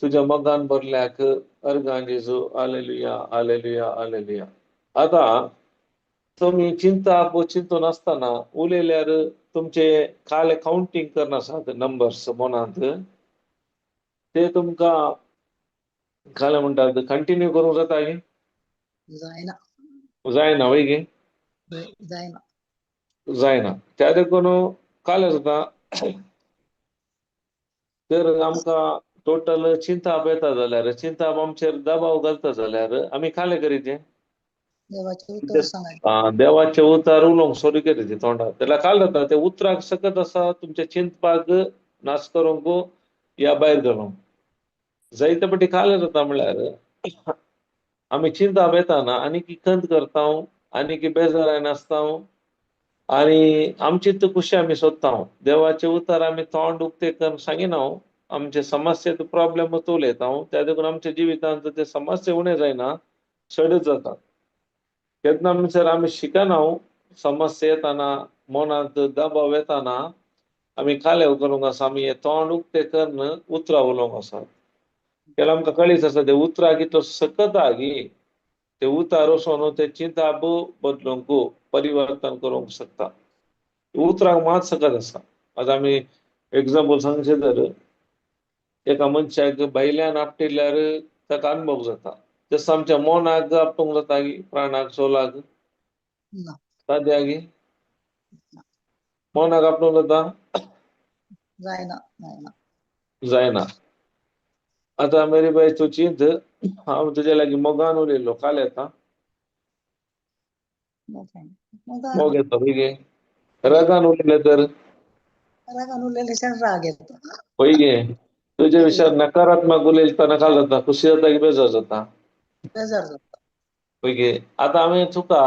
तुज्या मोगान भरल्याक अर्गां जेजू, आलेलुया आलेलुया आलेलुया. आतां तुमी चिंता चिंतून आसतना उलयल्यार तुमचे काल कावंटींग करनासात नंबर्स मनांत, ते तुमकां काल म्हणटात कंटिन्यू करूंक जाता गे? जायना. जायना वय गे? जायना. जायना. त्या देखून काल जाता तर आमकां टोटल चिंताप येता जाल्यार, चिंताप आमचेर दबाव घालता जाल्यार आमी काले करीत देवाचे उतार उलोवंक सुरू केली तोंडार, जाल्यार काल जाता ते उतराक सकत आसा तुमच्या चिंतपाक नाश करूंक या भायर घालूंक. जायते पटी काल जाता म्हणल्यार आमी चिंताप येताना आनी की खंत करता, आनी की बेजाराय नासता आनी आमची तर खुशी आमी सोदता. देवाचे उतार आमी तोंड उक्ते करून सांगिना, आमचे समस्या प्रॉब्लेम उलयता, त्या देखून आमच्या जिवितांत ते समस्या उणें जायना, चडच जाता. केन्ना म्हणसर आमी शिकना, समस्या येताना मनांत दबाव येताना आमी कालेव करूंक आसा, आमी हें तोंड उक्तें करून उतरां उलोवंक आसा. केन्ना आमकां कळीत आसा ते उतरां कितलो सकत गी, ते उतार वचोन ते चिंताप बदलूंक परिवर्तन करूंक शकता. उतरांक मात सकत आसा. आतां आमी एग्जाम्पल सांगचें तर एका मनशाक भायल्यान आपटिल्यार ताका अनुभव जाता, तसो आमच्या मनाक आपटूंक जाता गी, प्राणाक सोलाक साद्या गी मनाक आपटूंक जाता? जायना. जायना. आतां मेरी बाय तूं चिंत, हांव तुज्या लागीं मोगान उलयलो, काल येता मोग येता पळय, रागान उलयले तर रागान उलयले राग येता पळय गे, तुज्या विशयात नकारात्मक उलयतना काल जाता खुशी जाता की बेजार जाता? बेजार जाता पळय गे. आतां हांवें तुका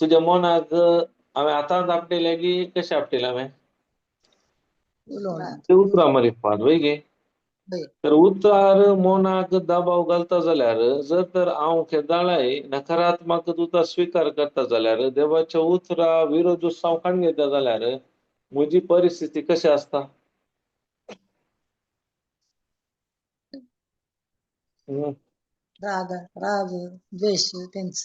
तुज्या मनाक हांवें आतांच आपटिलें की कशें आपटिलें हांवें? ते उतरां मारिफात वय गे. तर उतार मनाक दबाव घालता जाल्यार, जर तर हांव केदाळाय नकारात्मक उतार स्विकार करता जाल्यार, देवाच्या उतरा विरोध हांव काडून घेता जाल्यार म्हजी परिस्थिती कशी आसता? राग राग द्वेष तेंच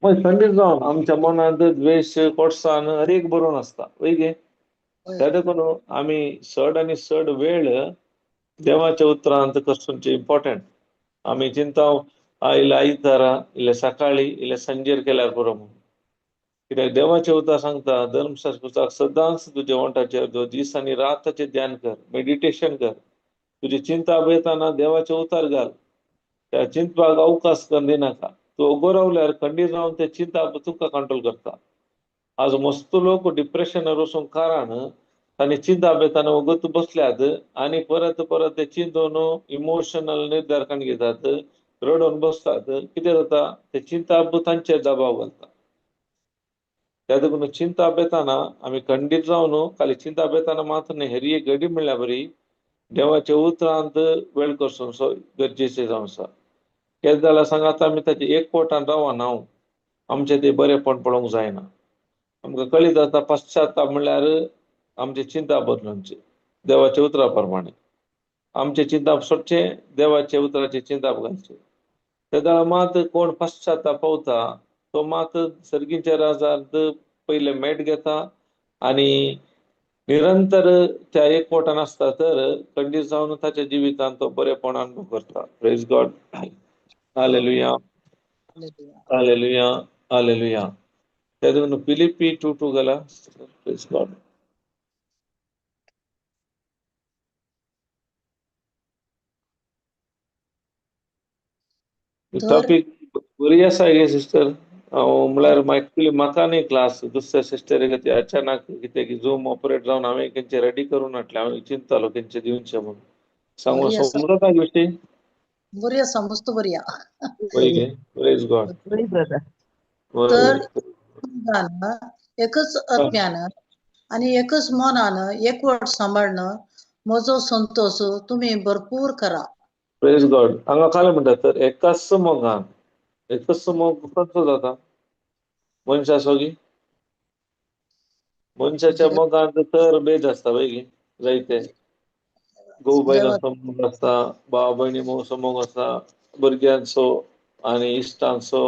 खंडीत जावन आमच्या मनांत द्वेश कोटसान हर एक बरोवन आसता वय गे. त्या देखून आमी चड आनी चड वेळ देवाच्या उतरांत करचें इम्पॉर्टंट. आमी चिंता इल्लें आयतारा, इल्लें सकाळी, इल्लें सांजेर केल्यार पुरो म्हणून. कित्याक देवाचें उतर सांगता धर्मशास्त्राक सदांच तुज्या वंठाचेर दीस आनी रात ताचें ध्यान कर, मेडिटेशन कर, तुजी चिंता येताना देवाचें उतार घाल, त्या चिंतपाक अवकाश करून दिनाका. तूं ओगो रावल्यार खंडीत जावन ते चिंता तुका कंट्रोल करता. आज मस्त लोक डिप्रेशनार वचूंक कारण तांणी चिंता येताना वगत बसल्यात आनी परत परत ते चिंतून इमोशनल निर्धार काडून घेतात, रडून बसतात. कितें जाता ते चिंता तांचेर दबाव घालता. त्या देखून चिंता येताना आमी खंडीत जावन खाली चिंता येताना मात्र न्ही, हेरी एक घडी म्हणल्यार बरी देवाच्या उतरांत वेळ करचो सो गरजेचें जावन आसा. केन्ना जाल्यार सांगात आमी ताचे एक पोटान रावना, हांव आमचें तें बरेंपण पळोवंक जायना. आमकां कळीत जाता पश्चाताप म्हणल्यार आमची चिंता बदलूनची देवाच्या उतरा प्रमाणे आमचे चिंताप सोडचें, देवाच्या उतराचे चिंताप घालचें. तेन्ना मात कोण पश्चाताप पावता तो मात सर्गीच्या राजांत पयले मेट घेता आनी निरंतर त्या एकवटान आसता तर खंडीत जावन ताच्या जिवितांत तो बरेपण अनुभव करता. Praise God. Hallelujah hallelujah hallelujah. त्या देखून फिलिपी 2:2 गेला. Praise God. Topic बरी आसा गे सिस्टर. हांव म्हणल्यार एक्चुअली म्हाका न्ही क्लास दुसऱ्या सिस्टरीक ती अचानक कितें की झूम ऑपरेट जावन हांवें तेंचे रेडी करून हाडलें. हांवें चिंततालो तेंचे दिवचें म्हणून. सांगू समजता गोश्टी? बरी आसा, मस्त बरी आसा. वय गे. Praise God. तर एकच आत्म्यान आनी एकच मनान एकवट सांबाळन म्हजो संतोश तुमी भरपूर करा. प्रेज गॉड. हांगा खालें म्हणटा तर एकाच मोगान, एकच मोग कसो जाता मनशा सोगी? मनशाच्या मोगांत तर भेद आसता वय जायते. घोव बायलांचो मोग आसता, भाव भयणी मोग आसता, भुरग्यांचो आनी इश्टांचो,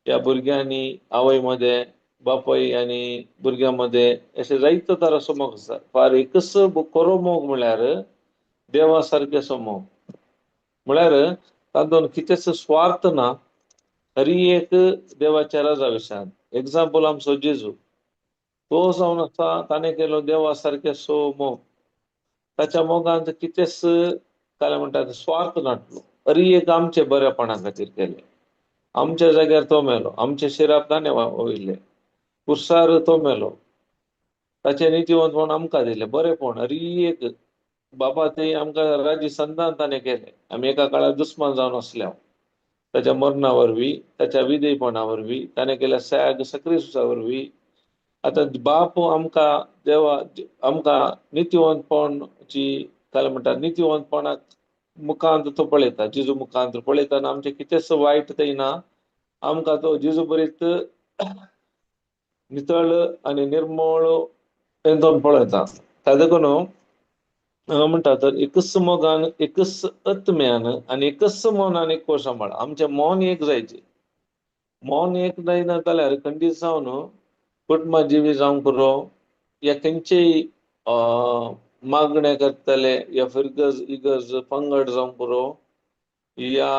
ह्या भुरग्यांनी आवय मदें, बापाय आनी भुरग्यां मदें, अशें जायतो तराचो मोग आसता. फार एकच खरो मोग म्हळ्यार देवा सारकेचो मोग, म्हळ्यार तातूंत कितेंच स्वार्थ ना, हरी एक देवाच्या राजा विशयान. एग्जाम्पल आमचो जेजू, तो जावन आसा ताणें केलो देवा सारकेचो मोग. ताच्या मोगांत कितेंच काय म्हणटा स्वार्थ नासलो, हरी एक आमचे बरेपणा खातीर केलें. आमच्या जाग्यार तो मेलो, आमचे शिराप ताणें वयले, कुर्सार तो मेलो, ताचें नितीवंतपण आमकां दिलें, बरेपण हरी एक बाबा ते आमकां राजी संदान ताणें केलें. आमी एका काळार दुस्मान जावन आसले, ताच्या मरणा वरवीं, ताच्या विधेयपणा वरवीं, ताणें केल्या त्याग सक्रिफिसा वरवीं आतां बाप आमकां देवा आमकां नितीवंतपणची काय म्हणटा नितीवंतपणाक मुखांत तो पळयता, जेजू मुखांत पळयता आनी आमचें कितेंच वायट थंय ना, आमकां तो जेजू बरीत नितळ आनी निर्मळ तेंतून पळयता. ताका देखून हांगा म्हणटा तर एकच मोगान, एकच आत्म्यान आनी एकच मनान एक कोश सांबाळ. आमचें मन एक जायचें, मन एक जायना जाल्यार खंडीत जावन कुटुंबा जिवी जावंक पुरो, या खंयचेय मागणें करतले, या फिरगज इगर्ज पंगड जावंक पुरो, या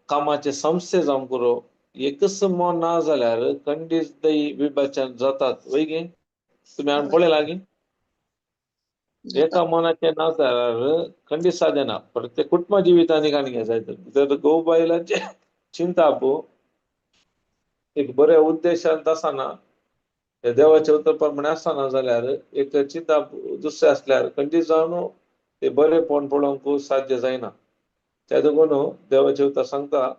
कामाचे संस्थे जावंक पुरो, एकच मन ना जाल्यार खंडीत थंय विभाजन जातात. वय गे तुमी हांवें पळयलां लागीं एका मनाचें ना जाल्यार खंडीत सादें ना. प्रत्येक कुटुंबा जिवितांनी काणी जाय तर घोव बायलांचें चिंताप एक बऱ्या उद्देशांत आसना, देवाचे उतर प्रमाणे आसना जाल्यार एक चिंताप दुसरें आसल्यार खंडीत जावन ते बरेपण पळोवंक साध्य जायना. त्या देखून देवाचें उतर सांगता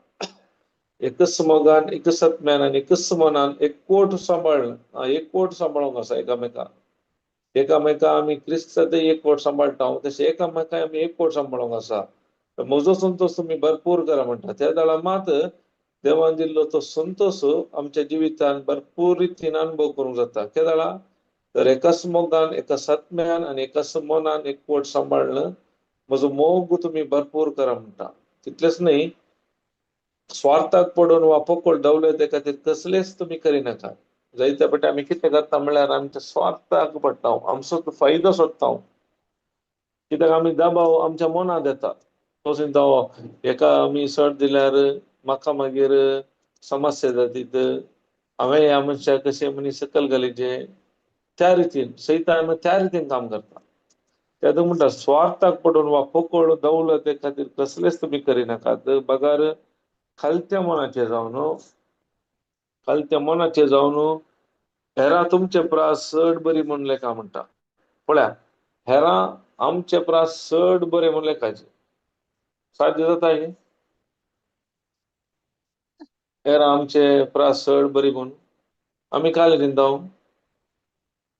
एकच मोगान, एकच आत्म्यान आनी एकच मनान एकवट सांबाळ, एकवट सांबाळूंक आसा एकामेका. एकामेका आमी क्रिस्तांत एकवट सांबाळटा तशें एकामेका आमी एकवट सांबाळूंक आसा. म्हजो संतोश तुमी भरपूर करा म्हणटा. त्या वेळार मात देवान दिल्लो तो संतोश आमच्या जिवितान भरपूर रितीन अनुभव करूंक जाता. केदळा तर एकाच मोगान, एकाच आत्म्यान आनी एकाच मनान एकवट सांबाळ्ळें म्हजो मोग तुमी भरपूर करा म्हणटा. तितलेंच न्हय, स्वार्थाक पडून वा पोकळ दवले ते खातीर कसलेच तुमी करिनाका. जायते फावटी आमी कितें करता म्हणल्यार आमच्या स्वार्थाक पडटा, आमचो फायदो सोदता, कित्याक आमी दबाव आमच्या मनांत येता. तो चिंता हेका आमी सट दिल्यार म्हाका मागीर समस्या जातीत, हांवें ह्या मनशाक कशें मनीस सकयल घालीचे, त्या रितीन सैतान त्या रितीन काम करता. त्या म्हणटा स्वार्थाक पडून वा पोकळ दवलते खातीर कसलेच तुमी करिनाकात, बगर खालत्या मनाचे जावन, खालत्या मनाचे जावन हेरां तुमचे प्रास चड बरी म्हूण लेखा म्हणटा. पळया, हेरां आमचे प्रास चड बरें म्हूण लेखाचें साध्य जाता हें? हेरां आमचे प्रास चड बरी म्हूण आमी काल चिंता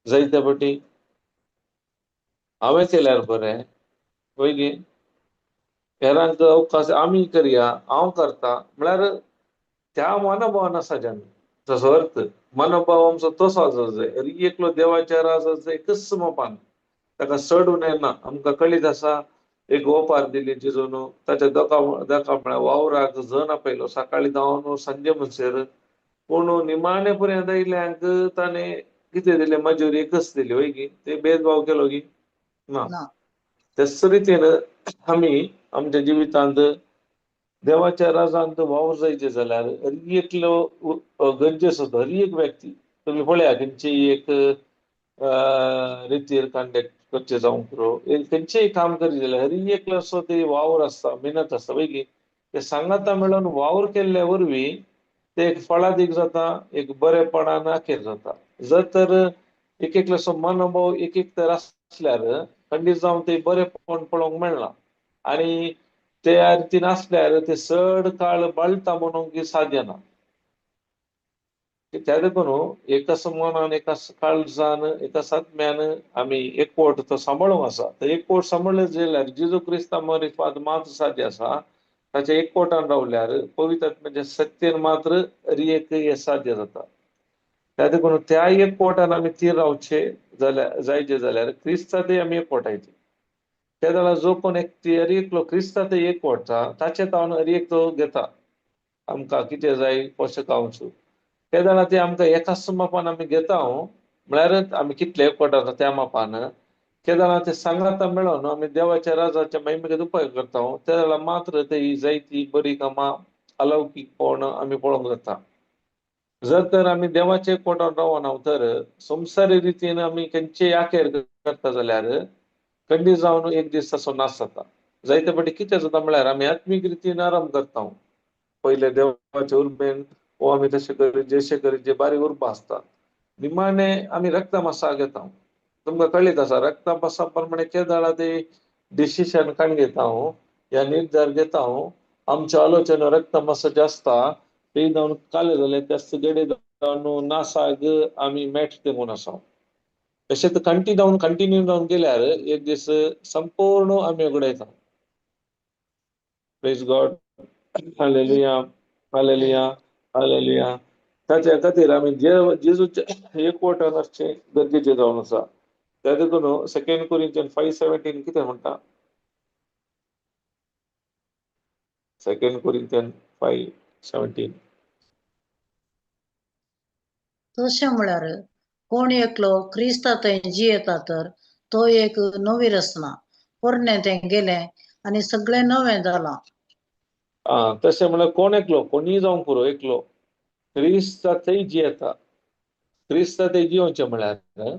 जायते फावटी हांवें केल्यार बरें वय गे, हेरांक अवकाश आमी करया, हांव करता म्हळ्यार त्या मनोभावान आसा जेन्ना तसो अर्थ मनोभाव आमचो तसो आसा जाय. हर एकलो देवाच्या राजाचो एकच मोपान ताका चड उणें ना. आमकां कळीत आसा एक ओपार दिली जेजून, ताच्या दोका दोका म्हळ्यार वावराक जन आपयलो सकाळीं धांवन सांजे म्हणसर, पूण निमाणे पर्यंत आयिल्ल्यांक ताणें कितें दिलें, मजुरी एकच दिली वय गी, ते भेदभाव केलो गी ना. तेच रितीन आमी आमच्या जिवितांत देवाच्या राजांत वावर जायचे जाल्यार हर एकलो गरजेचो आसता. हर एक व्यक्ती तुमी पळया खंयची एक रितीर कंडक्ट करचें जावंक पुरो, खंयचेय काम करीत जाल्यार हर एकलो असो ते वावर आसता, मेहनत आसता वय गी. ते सांगाता मेळून वावर केल्ल्या वरवीं ते एक फळादीक जाता, एक बरेपणान अखेर जाता. जर तर एक एकल्याचो मनोभाव एक एक तर आसल्यार खंडीत जावन ते बरेपण पळोवंक मेळना आनी ते रितीन आसल्यार ते चड काळ बाळटा म्हणूंक साध्य ना. त्या देखून एकाच मनान, एकाच काळजान, एकाच आत्म्यान आमी एकवट तो सांबाळूंक आसा. तर एकवट सांबाळले जाल्यार जेजू क्रिस्ता मरिफात मात्र साध्य आसा. ताच्या एकवटान रावल्यार पवित्र आत्म्याच्या शक्तीन मात्र एक हें साध्य जाता. त्या देखून त्या एकवटान आमी थीर रावचे जाल्यार जायचे जाल्यार क्रिस्ता ते आमी एकवटायचे. त्या जाल्यार जो कोण एक एकलो क्रिस्ता ते एकवटता ताचे तावन एक तो घेता आमकां कितें जाय पोशक अंश. त्या जाणां ते आमकां एकाच मापान आमी घेता म्हळ्यार आमी कितले एकवट आसा त्या मापान. त्या जाणां ते सांगाता मेळोन आमी देवाच्या राजाच्या महिमेक उपाय करता. त्या जाल्यार मात्र ते जायती बरी कामां अलौकीकपण आमी पळोवंक जाता. जर तर आमी देवाचे एकवटान रावना तर संवसारी रितीन आमी खंयचे आखेर करता जाल्यार खंडीत जावन एक दीस ताचो नाश जाता. जायते फावटी कितें जाता म्हळ्यार आमी आत्मीक रितीन आराम करता. पयले देवाचे उर्बेन वो आमी तशें करीत जशें करीत जे बारीक उर्बा आसता निमाणे आमी रक्तमासा घेता. तुमकां कळीत आसा रक्तमासा प्रमाणे केदाळा ते डिसिशन काण घेता या निर्धार घेता. आमचे आलोचना रक्तमासाचे आसता ते जावन काले जाले त्याच गडे जावन नासाक आमी मॅट तेंकून आसा. तशेंच कंटिन्यू कंटिन्यू जावन गेल्यार एक दीस संपूर्ण आमी उगडायता. Praise God, hallelujah, hallelujah, hallelujah. ताच्या खातीर आमी जेजूचे एकवटान आसचें गरजेचें जावन आसा. त्या देखून सेकंड कोरिंथियन 5:17 कितें म्हणटा? Second Corinthian 5:17. तशें म्हळ्यार कोण एकलो क्रिस्ता थंय जियेता तर तो एक नवी रचना, पोरणें तें गेलें आनी सगळें नवें जालां. आं, तशें म्हळ्यार कोण एकलो, कोणीय जावंक पुरो, एकलो क्रिस्ता थंय जियेता. क्रिस्ता थंय जियोवचें म्हळ्यार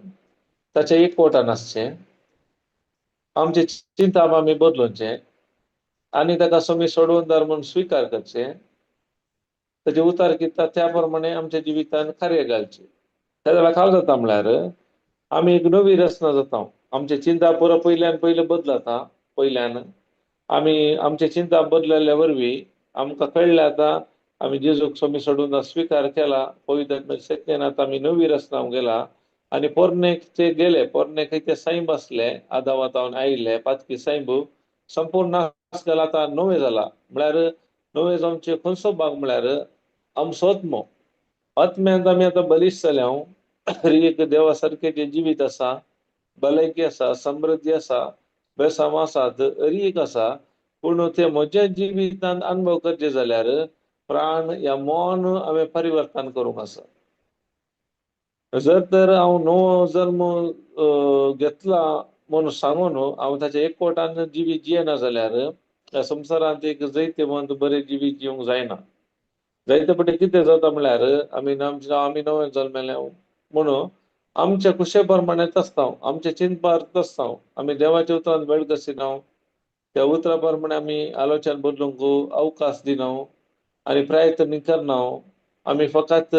ताचें एकवटान आसचें, आमचें चिंताप आमी बदलोवचें आनी ताका समी सोडवणदार म्हूण स्विकार करचें. ताचे उतार कित्ता त्या प्रमाणे आमच्या जिवितान कार्य घालचें. त्या जाल्यार काय जाता म्हळ्यार आमी एक नवी रचना जाता. आमचें चिंता पुरो पयल्यान पयलें बदलता. पयल्यान आमी आमचें चिंता बदलल्या वरवीं आमकां कळ्ळें आतां आमी जेजूक स्वामी सोडून स्विकार केला, पवित्र शक्तीन आतां आमी नवी रचना गेला आनी पोरणे ते गेले, पोरणे खंय ते सैम आसले आदावातावन आयिल्ले पातकी सैम संपूर्ण नाश जाला, आतां नवें जाला. म्हळ्यार नवें जावचे खंयचो भाग म्हळ्यार आमचो आत्मो. आत्म्यांत आमी आतां बलिश्ट जाल्या. एक देवा सारकें जें जिवीत आसा, भलायकी आसा, समृद्धी आसा, बेसांव आसात, एक आसा. पूण ते म्हज्या जिवितांत अनुभव करचे जाल्यार प्राण या मन हांवें परिवर्तन करूंक आसा. जर तर हांव नवो जल्म घेतला म्हूण सांगून हांव ताच्या एकवटान जिवीत जियेना जाल्यार ह्या संवसारांत एक जैतवंत बरें जिवीत जिवंक जायना. जायते फावटी कितें जाता म्हळ्यार आमी आमी नवें जल्मेले म्हणून आमच्या खुशे प्रमाणेच आसता, आमच्या चिंतपार आसता. आमी देवाच्या उतरान वेळ कसिना, त्या उतरा प्रमाणे आमी आलोचन बदलूंक अवकाश दिना आनी प्रयत्न करना. आमी फकत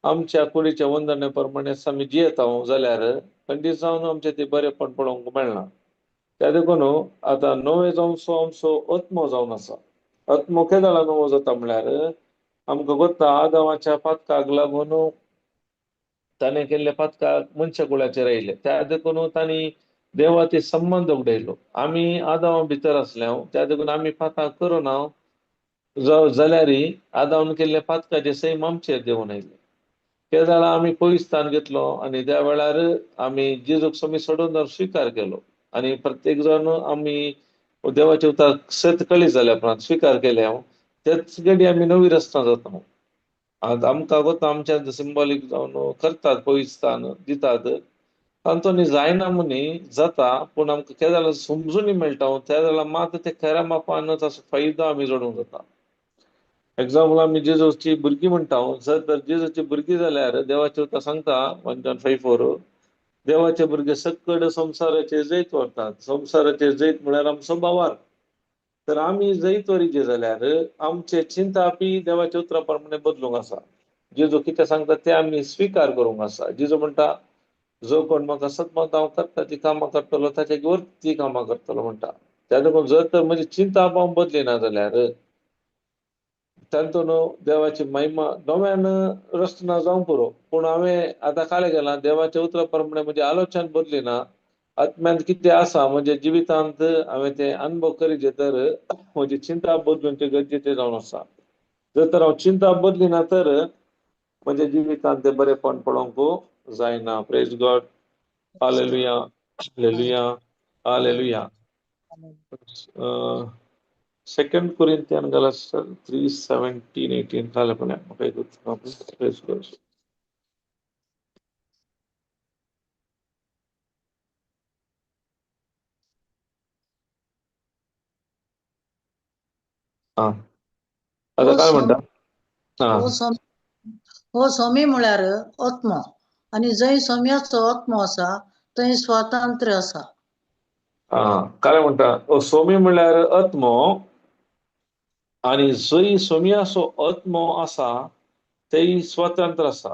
आमच्या कुडीच्या वंदने प्रमाणे आमी जियेता जाल्यार खंडीत जावन आमचें तें बरेंपण पळोवंक मेळना. त्या देखून आतां नवें जावचो आमचो आत्मो जावन आसा. आत्मो केदळा नवो जाता म्हळ्यार आमकां गोत्ता आदावाच्या पातकाक लागून ताणें केल्ले पातकाक मनशा कुळाचेर आयले. त्या देखून तांणी देवा ते संबंद उगडयलो. आमी आदावा भितर आसले त्या देखून आमी पातकां करुना जाल्यार आदावन केल्ले पातकाचे सैम आमचेर देंवून आयले. त्या जाल्यार आमी पयस स्थान घेतलो आनी त्या वेळार आमी जेजूक स्वामी सोडून स्विकार केलो आनी प्रत्येक जाण आमी देवाचे उतर सत कळी जाल्या उपरांत स्विकार केले हांव त्याच घडी आमी नवी रचना जाता. आतां आमकां गोता आमच्या सिंबॉलीक जावन करतात पयस स्थान दितात तांचो जायना म्हणी जाता. पूण आमकां त्या जाल्यार समजून मेळटा त्या जाल्यार मात ते खऱ्या मापान ताचो फायदो आमी जोडूंक जाता. एग्जाम्पल आमी जेजूची भुरगीं म्हणटा. जर तर जेजूची भुरगीं जाल्यार देवाचें उतर सांगता 1 John 5:4 देवाचे भुरगे सक्कड संवसाराचेर जैत व्हरतात. संवसाराचेर जैत म्हळ्यार आमचो भावार. तर आमी जैत व्हरीचे जाल्यार आमचे चिंतापी देवाच्या उतरा प्रमाणे बदलूंक आसा. जेजू कितें सांगता तें आमी स्विकार करूंक आसा. जेजू म्हणटा जो कोण म्हाका सतमत हांव करता ती कामां करतलो ताच्या वर ती कामां करतलो म्हणटा. त्या देखून जर तर म्हजी चिंता हांव बदलिना जाल्यार तातूंत देवाची महिमा नव्यान रचना जावंक पुरो. पूण हांवें आतां काले गेला देवाच्या उतरा प्रमाणे म्हजी आलोचन बदली ना, आत्म्यांत कितें आसा म्हज्या जिवितांत हांवें तें अनुभव करीत तर म्हजी चिंता बदलून गरजेचें जावन आसा. जर तर हांव चिंता बदली ना तर म्हज्या जिवितांत तें बरेपण पळोवंक जायना. Praise God. Hallelujah, hallelujah, hallelujah. Second Corinthian Galatians 3:17-18 काले पळय म्हाका एक प्रेज गॉड. आं, आतां काय म्हणटा? हो स्वामी म्हळ्यार आत्मो, आनी जंय स्वाम्याचो आत्मो आसा थंय स्वातंत्र्य आसा. आं, काय म्हणटा? हो स्वामी म्हळ्यार आत्मो, आनी जंय स्वाम्याचो आत्मो आसा थंय स्वतंत्र आसा.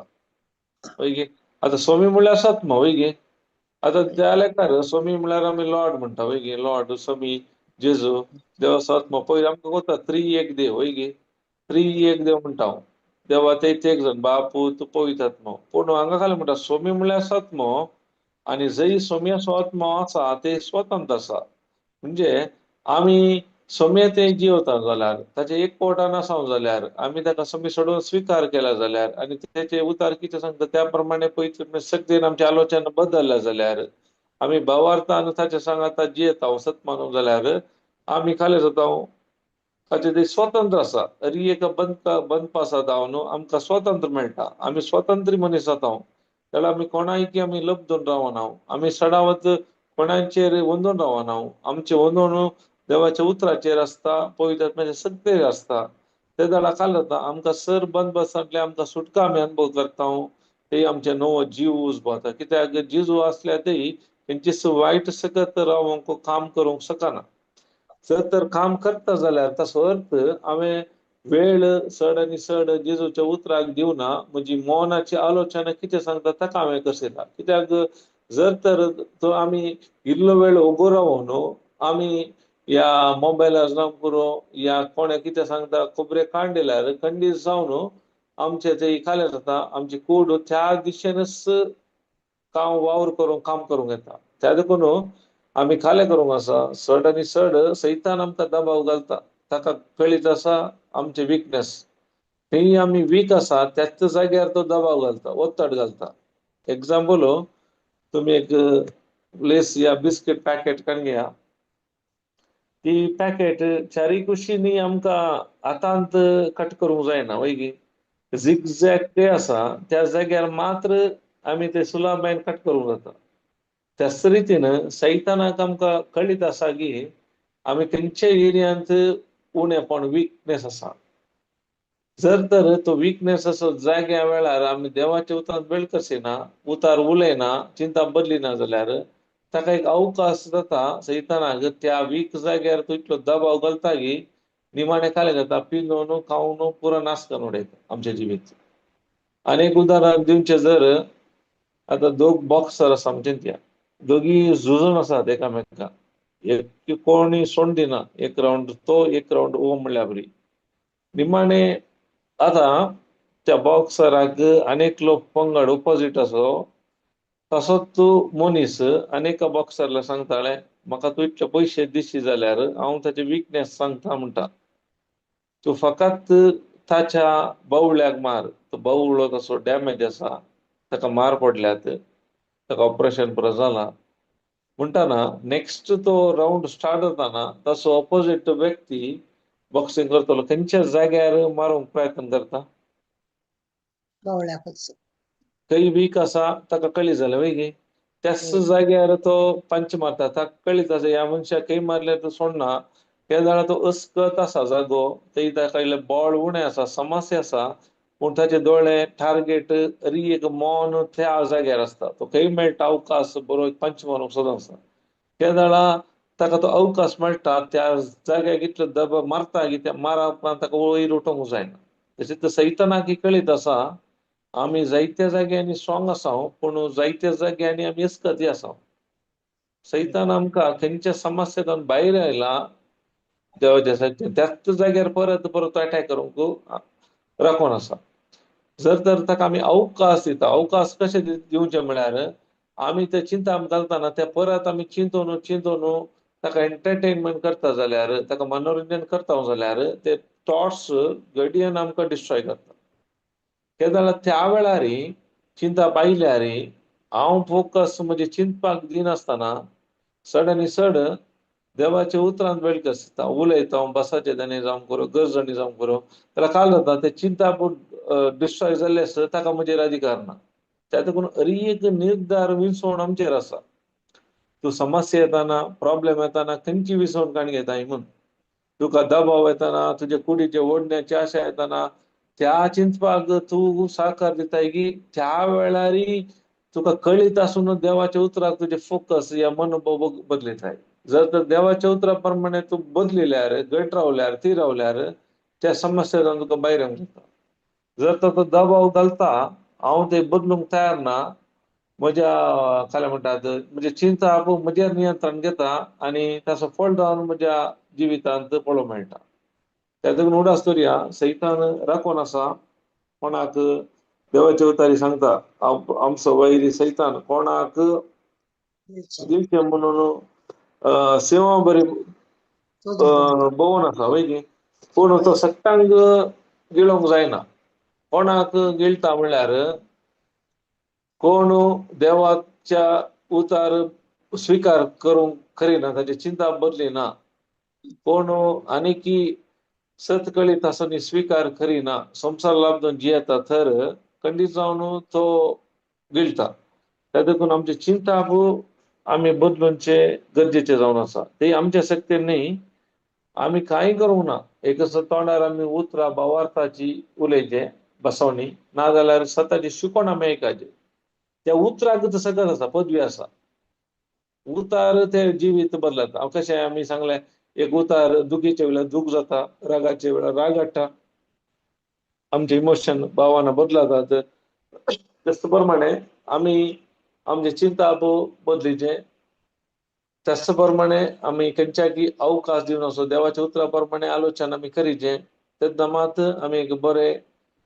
वय गे? आतां स्वामी म्हळ्यार आत्मो, वय गे? आतां त्या लेखार स्वामी म्हळ्यार आमी लॉर्ड म्हणटा, वय गे? लॉर्ड, स्वामी, जेजू, देवाचो आत्मो. पयलीं आमकां कोता त्री एक देव, वय गे? त्री एक देव म्हणटा हांव. देवा ते एक जण, बाप, पूत, पवित्र आत्मो. पूण हांगा खाली म्हणटा स्वामी म्हळ्यार आत्मो, आनी जंय स्वाम्याचो आत्मो आसा ते स्वतंत्र आसा. म्हणजे आमी स्वामी ते जिवता जाल्यार, ताचे एक पोटान आसा जाल्यार, आमी ताका स्वामी सोडून स्विकार केला जाल्यार, आनी तेचे उतार कितें सांगता त्या प्रमाणे पवित्र शक्तीन आमचे आलोचना बदलल्या जाल्यार, आमी भावार्थान ताचे सांगाता जियेता सत मानूंक जाल्यार आमी खाली जाता. ताचे ते स्वतंत्र आसा. अरी एक बंदपास जाता न्हू, आमकां स्वतंत्र मेळटा. आमी स्वतंत्र मनीस जाता. जाल्यार आमी कोणायकी आमी लब्दून रावना, आमी सडावत कोणाचेर वंदून रावना. आमचें वंदून देवाच्या उतराचेर आसता, पवित्र आत्म्याच्या शक्तेर आसता. ते जाल्यार काल जाता आमकां सर बंदबसांतले आमकां सुटका आमी अनुभव करता. ते आमचे नवो जीव उजबता. कित्याक जिजू आसल्यार तेय तेंची वायट सकत रावंक काम करूंक शकना. जर तर काम करता जाल्यार ताचो अर्थ हांवें वेळ चड आनी चड जेजूच्या उतराक दिवना, म्हजी मनाची आलोचना कितें सांगता ताका हांवें कसयला. कित्याक जर तर तो आमी इल्लो वेळ उगो रावून न्हू आमी ह्या मोबायलार जावं पुरो या कोणें कितें सांगता खबरे कांडिल्यार खंडीत जावन आमचे ते खालें जाता. आमची कूड त्या दिशेनच काम वावर करूंक काम करूंक येता. त्या देखून आमी खालें करूंक आसा. चड आनी चड सैतान आमकां दबाव घालता. ताका कळीत आसा आमचे विकनेस, थंय आमी वीक आसा त्याच जाग्यार तो दबाव घालता, ओत्तड घालता. एग्जाम्पल, तुमी एक लेस या बिस्कीट पॅकेट काडून घेया. ती पॅकेट चारी कुशींनी आमकां हातांत कट करूंक जायना, वय गी? झिगझॅग ते आसा त्या जाग्यार मात्र आमी ते सुलाबायन कट करूंक जाता. त्याच रितीन सैतानाक आमकां कळीत आसा की आमी खंयच्या एरियांत उणेपण विकनेस आसा. जर तर तो विकनेस असो जाग्या वेळार आमी देवाच्या उतरांत वेळ कसिना, उतार उलयना, चिंता बदली ना जाल्यार ताका एक अवकाश जाता सैतानाक. त्या वीक जाग्यार तो इतलो दबाव घालता की निमाणें खालें जाता, पिनून खावन पुरो नाश करून उडयता आमचें जिवीत. आनी एक उदाहरण दिवचें जर आतां दोग बॉक्सर आसा आमचे, त्या दोगी झुजून आसात एकामेका, एक कोणी सोड दिना, एक रावंड तो एक रावंड ओ म्हणल्यार बरी. निमाणें आतां त्या बॉक्सराक आनी एकलो पंगड ओपोजीट आसो तसोच तूं मनीस आनी एका बॉक्सरला सांगताले म्हाका तूं इतले पयशे दिशी जाल्यार हांव ताचे विकनेस सांगता म्हणटा. तूं फकत ताच्या बावळ्याक मार, तो बावळो तसो डॅमेज आसा, ताका मार पडल्यात, ताका ऑपरेशन पुरो जाला म्हणटाना नेक्स्ट तो रावंड स्टार्ट जाताना तसो ऑपोजीट व्यक्ती बॉक्सिंग करतलो खंयच्या जाग्यार मारूंक प्रयत्न करता? बावळ्याकच. खंय वीक आसा ताका कळी जालें वय गे? त्याच जाग्यार तो पंच मारता. ताका कळीत आसा ह्या मनशाक खंय मारल्यार तो सोडना. त्या जाल्यार तो अस्कत आसा जागो, थंय ताका इल्लें बळ उणें आसा, समस्या आसा, पूण ताचे दोळे टार्गेट री एक मन त्या जाग्यार आसता. तो खंय मेळटा अवकाश बरो पंच मारूंक सदां आसता. त्या जाल्यार ताका तो अवकाश मेळटा त्या जाग्याक इतलो दबाव मारता की त्या मारा उपरांत ताका वयर उठोवंक जायना. तशें सैतानाक कळीत आसा आमी जायत्या जाग्यांनी स्ट्रॉंग आसा, पूण जायत्या जाग्यांनी आमी अस्कती आसा. सैतान आमकां खंयच्या समस्येंतल्यान भायर आयला देवाच्या साहित्य त्याच जाग्यार परत परत अटॅक करूंक राखून आसा. जर तर ताका आमी अवकाश दिता, अवकाश कशें दिवचें म्हळ्यार आमी ते चिंता घालतना ते परत आमी चिंतून चिंतून ताका एंटरटेनमेंट करता जाल्यार, ताका मनोरंजन करता जाल्यार ते थॉट्स घडयेन आमकां डिस्ट्रॉय करता. केन्ना त्या वेळार चिंता पायल्यार हांव फोकस म्हणजे चिंतपाक दिनासतना चड आनी चड देवाच्या उतरान वेळ आसता उलयता, बसाचे ताणें जावंक करो, गरजणी जावंक करो, ताका काल जाता ते चिंता डिस्ट्रॉय जाल्ले आसता, ताका म्हजेर अधिकार ना. त्या देखून हर एक निर्धार विसवण आमचेर आसा. तूं समस्या येताना, प्रॉब्लेम येताना खंयची विसवण काण घेताय म्हूण, तुका दबाव येताना, तुजे कुडीचे ओडण्याची आशा येताना त्या चिंतपाक तूं साकार दिताय की त्या वेळार तुका कळीत आसून देवाच्या उतराक तुजे फोकस या मनोभाव बदलिताय. जर तर देवाच्या उतरा प्रमाणे तूं बदलिल्यार, घट रावल्यार, ती रावल्यार त्या समस्या तुका भायर येवंक जाता. जर तर तो दबाव घालता हांव ते बदलूंक तयार ना, म्हज्या काय म्हणटात म्हणजे चिंता आपूण म्हजेर नियंत्रण घेता आनी ताचो फळ जावन म्हज्या जिवितांत पळोवंक मेळटा. त्या देखून उडास दवरया, सैतान राखून आसा कोणाक देवाचे उतारी सांगता आमचो वैरी सैतान कोणाक दिवचें म्हणून सेवा बरी भोवन आसा वय की, पूण तो सट्टांक गिळोंक जायना. कोणाक गिळटा म्हणल्यार कोण देवाच्या उतार स्विकार करूंक करिना, ताची चिंता बदली ना, कोण आनीकी सत कळीत आसून स्विकार करिना, संवसार लाबून जियेता तर खंडीत जावन तो गिळटा. त्या देखून आमची चिंता आमी बदलूनचे गरजेचे जावन आसा. ते आमच्या शक्तीन न्ही, आमी कांय करूंक ना. एक तोंडार आमी उतरां भावार्थाची उलयचे बसवणी, नाजाल्यार सताची शिकवण आमी आयकाचे. त्या उतराक सगळं आसा, पदवी आसा. उतार ते जिवीत बदलता. कशें आमी सांगलें, एक उतार दुखीच्या वेळार दूख जाता, रागाच्या वेळार राग हाडटा, आमचे इमोशन भावना बदलतात. त्याच प्रमाणे आमी आमचे चिंता बदलीचे, त्याच प्रमाणे आमी खंयच्याकी अवकाश दिवन असो देवाच्या उतरा प्रमाणे आलोचना आमी करीचे, तेन्ना मात आमी एक बरें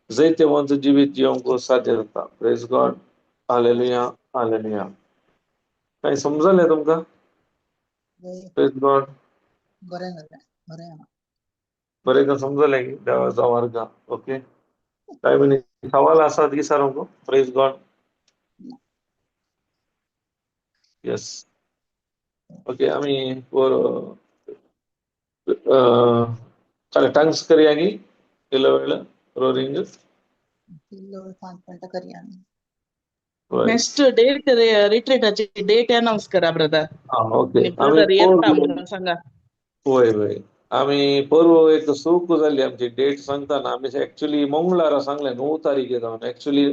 जैतवंत जिवीत जिवंक साध्य जाता. प्रेज गॉड, हालेलुया, हालेलुया. कांय समजलें तुमकां? प्रेज गॉड. बरें जालें, बरें बरें समजलें की देवाचो मार्ग. ओके, काय मिनी सवाल आसात की सारूंक? Praise God. Yes, okay. आमी टांग्स करया की किलो वेळ रोरिंग 5 मिनटां करया. नेक्स्ट डेट रिट्रीटाची डेट अनाउन्स करा ब्रदर. ओके, ब्रदर येता म्हणून सांगा. वय वय, आमी परव एक चूक जाली आमची डेट सांगतना. आमी एक्चुली मंगळारा सांगलें 9 तारखे जावन, एक्चुली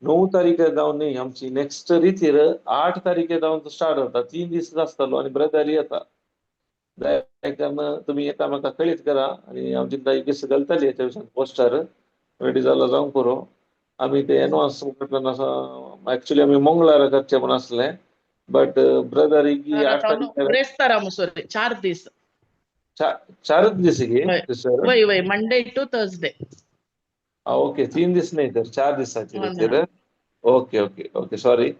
9 तारखे जावन न्ही, आमची नेक्स्ट रितीर 8 तारखे जावन स्टार्ट जाता. 3 दीस आसतलो आनी ब्रदर येता. तुमी एकामेका कळीत करा आनी आमची दाई घालतली हेच्या विशीं पोस्टर रेडी जालो जावंक पुरो. आमी ते एनवान्स एक्चुली आमी मंगळारा करचे म्हूण आसले, बट ब्रदर 8 तारखे ब्रेस्तारा सॉरी 4 दीस, 4 दीस की वय वय, मंडे टू थर्सडे. ओके, 3 दीस नाही तर 4 दिसाची रेतीर. Okay okay okay, sorry.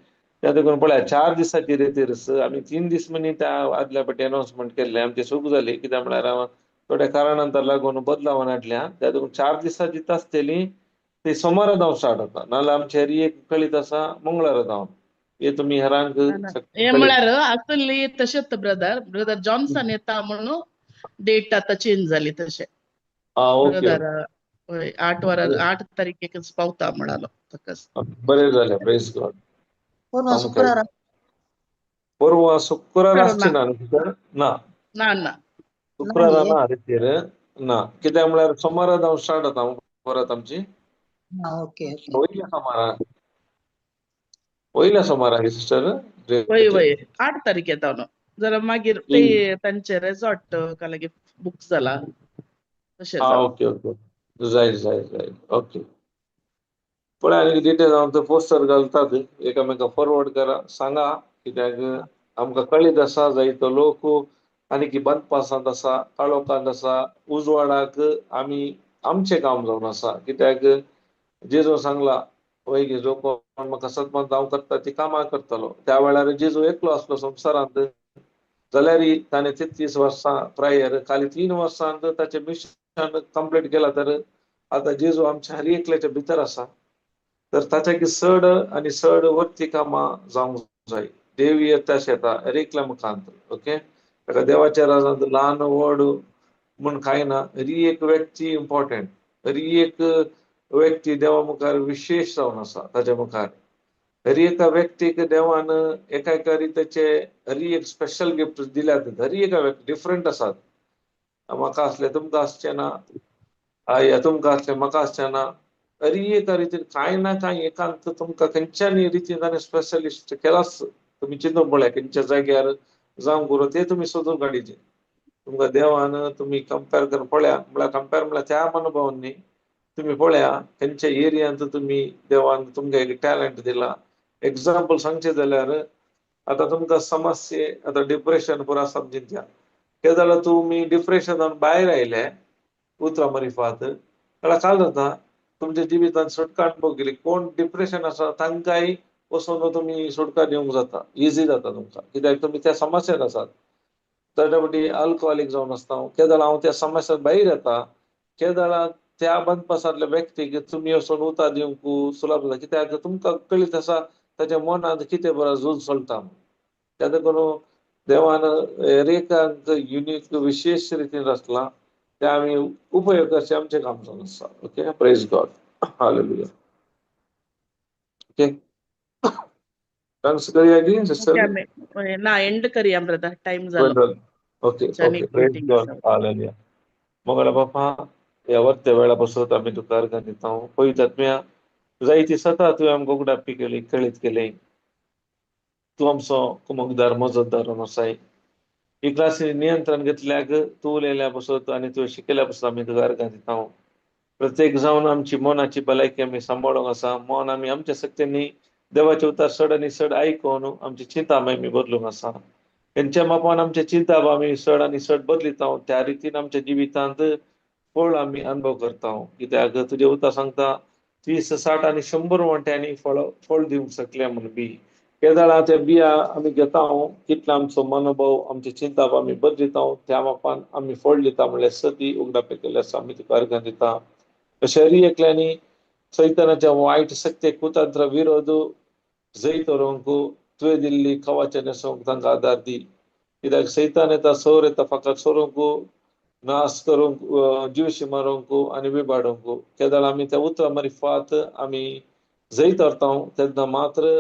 त्या देखून पळया 4 दिसाची रेतीर आमी 3 दीस म्हणी त्या आदल्या फावटी अनाउन्समेंट केल्लें. आमची चूक जाली कित्याक म्हळ्यार थोड्या कारणांतर लागून बदलावन हाडल्या. त्या देखून 4 दिसाची आसतली ती सोमारा जावन स्टार्ट जाता, नाजाल्यार आमची हरी एक कळीत आसा मंगळारा जावन. हे तुमी हेरांक हे म्हळ्यार आसली तशेंच ब्रदर, ब्रदर जॉन्सन येता म्हणून डेट आता चेंज जाली तशें. ब्रदर 8 वरां 8 तारखेकच पावता म्हणालो ताकाच. बरें जालें, प्रेज गॉड. शुक्रारा परवा शुक्रारा आसची ना ना ना ना शुक्रारा ना रितीर ना, कित्याक म्हळ्यार सोमारा जावन स्टार्ट जाता परत आमची. ओके, वयल्या सोमारा, वयल्या सोमारा सिस्टर. वय वय, 8 तारखे जावन जरा मागीर ते तांचे रेसॉर्ट काल बुक जाला तशें. ओके ओके, जाय जाय जाय. ओके, पळय आनी डिटेल हांव ते पोस्टर घालतात, एकामेका फॉरवर्ड करा, सांगा कित्याक आमकां कळीत आसा जायतो लोक आनी की बंदपासांत आसा, काळोखांत आसा, उजवाडाक आमी आमचें काम जावन आसा. कित्याक जेजू सांगला वय जो कोण म्हाका सतमत हांव करता ती कामां करतलो. त्या वेळार जेजू एकलो आसलो संवसारांत, जाल्यार ताणें 33 वर्सां प्रायर खाली 3 वर्सांत ताचें मिशन कंप्लीट केलां. तर आतां जेजू आमच्या हर एकल्याच्या भितर आसा, तर ताच्या की चड आनी चड वरती कामां जावंक जाय. देव येता शेता हर एकल्या मुखांत. ओके, ताका देवाच्या राजांत ल्हान व्हड म्हूण कांय ना. हरी एक व्यक्ती इम्पॉर्टंट, हरी एक व्यक्ती देवा मुखार विशेश जावन आसा. ताच्या मुखार हरी एका व्यक्तीक देवान एका एका रितीचे हरी एक स्पेशल गिफ्ट दिल्यात. हरी एका व्यक्ती डिफरंट आसात. म्हाका आसलें तुमकां आसचें ना, तुमकां आसलें म्हाका आसचें ना. हरी एका रितीन कांय ना कांय एकांत तुमकां खंयच्यानी रितीन ताणें स्पेशलिस्ट केलाच. तुमी चिंतून पळया खंयच्या जाग्यार जावंक उरो ते तुमी सोदून काडीचे. तुमकां देवान तुमी कंपेर करून पळया, म्हळ्यार कंपेर म्हळ्यार त्या मनोभावान न्ही, तुमी पळया खंयच्या एरियांत तुमी देवान तुमकां एक टॅलंट दिला. एग्जाम्पल सांगचें जाल्यार आतां तुमकां समस्ये आतां डिप्रेशन पुरा समजित्या कितें जाल्यार तुमी डिप्रेशनान भायर आयले उतरां मरिफात जाल्यार काल जाता तुमच्या जिवितांत सुटका अणभव केली. कोण डिप्रेशन आसा तांकांय वचून तुमी सुटका दिवंक जाता, इजी जाता तुमकां, कित्याक तुमी त्या समस्येन आसात. ताच्या फाटी अल्कोहोलीक जावन आसता हांव, केदळ हांव त्या समस्येन भायर येता, केदळ त्या बंदपासांतल्या व्यक्तीक तुमी वचून उतार दिवंक सुलभ जाता, कित्याक तुमकां कळीत आसा ताच्या मनांत कितें बरें झूज चलता. तेन्ना करून देवान हर युनीक विशेश रितीन रचला, ते आमी उपयोग करचे आमचें काम जावन आसा. Okay, praise God, hallelujah. Okay, thanks करूया की सिस्टर? ना, एंड करूया ब्रदर, टायम जालो. ओके ओके, प्रेज गॉड, हालेलुया. मंगळ बापा, ह्या वर्त्या वेळा पासून आमी तुका अर्घां दिता. पवित्र आत्म्या जायती सता तुवें आमकां उगडापी केली, कळीत केली. तूं आमचो कुमकदार मजतदार आसाय. ही क्लासी नियंत्रण घेतल्याक तूं उलयल्या पासत आनी तुवें शिकयल्या पासत आमी तुका अर्घां दिता. प्रत्येक जावन आमची मनाची भलायकी आमी सांबाळूंक आसा. मन आमी आमच्या शक्तींनी देवाचे उतार चड आनी चड आयकून आमची चिंता आमी बदलूंक आसा. तेंच्या मापान आमच्या चिंता आमी चड आनी चड बदलिता, त्या रितीन आमच्या जिवितांत फळ आमी अनुभव करता. कित्याक तुजें उतार सांगता 30, 60 आनी 100 वांट्यांनी फळ दिवंक शकले म्हूण बी. केदळा ते बिया आमी घेता, कितलो आमचो मनोभाव आमची चिंता आमी बदलिता, त्या मापान आमी फळ दिता म्हणल्यार सती उगडापे केल्ले आसा. आमी तुका अर्घां दिता. शरी एकल्यांनी सैतानाच्या वायट शक्ती कुतंत्र विरोध जैत व्हरूंक तुवें दिल्ली कवाचे न्हेसोवंक तांकां आदार दी. कित्याक सैतान येता, सोर येता फकत सोरूंक, नाश करूंक, जिवशी मारूंक आनी विबाडूंक. केदळ आमी त्या उतरां मारिफात आमी जैत व्हरता तेन्ना मात्र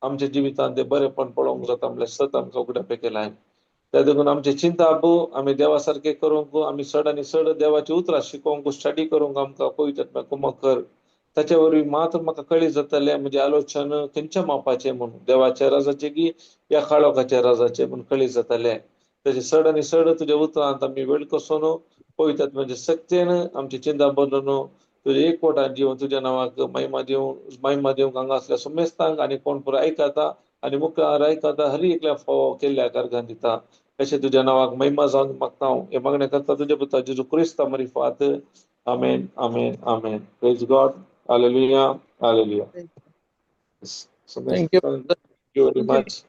आमच्या जिवितांत ते बरेपण पळोवंक जाता म्हणल्यार सत आमकां उगडापे केलां. त्या देखून आमचे चिंता आमी देवा सारकें करूंक, आमी चड आनी चड देवाची उतरां शिकोवंक, स्टडी करूंक आमकां पवित्र आत्म्या कुमक कर. ताचे वरवीं मात्र म्हाका कळीत जातलें म्हणजे आलोचन खंयच्या मापाचें म्हणून, देवाच्या राजाचें की ह्या काळोखाच्या राजाचें म्हूण कळीत जातलें. तशें चड आनी चड तुज्या उतरांत आमी वेळ कसोन पवित्र आत्म्याच्या शक्तीन आमची चिंता बदलून तुज्या एकवटान जीवन तुज्या नांवाक महिमा दिवंक, महिमा दिवंक हांगा आसल्या सुमेस्तांक आनी कोण पुरो आयकता आनी मुखार आयकता हरी एकल्या फावो केल्ल्या अर्घां दिता. अशें तुज्या नांवाक महिमा जावन मागता हांव. हे मागणें करता तुज्या पुता जेजू क्रिस्ता मरिफात. आमेन, आमेन, आमेन. Praise God, hallelujah, hallelujah. Thank you. Thank you very much.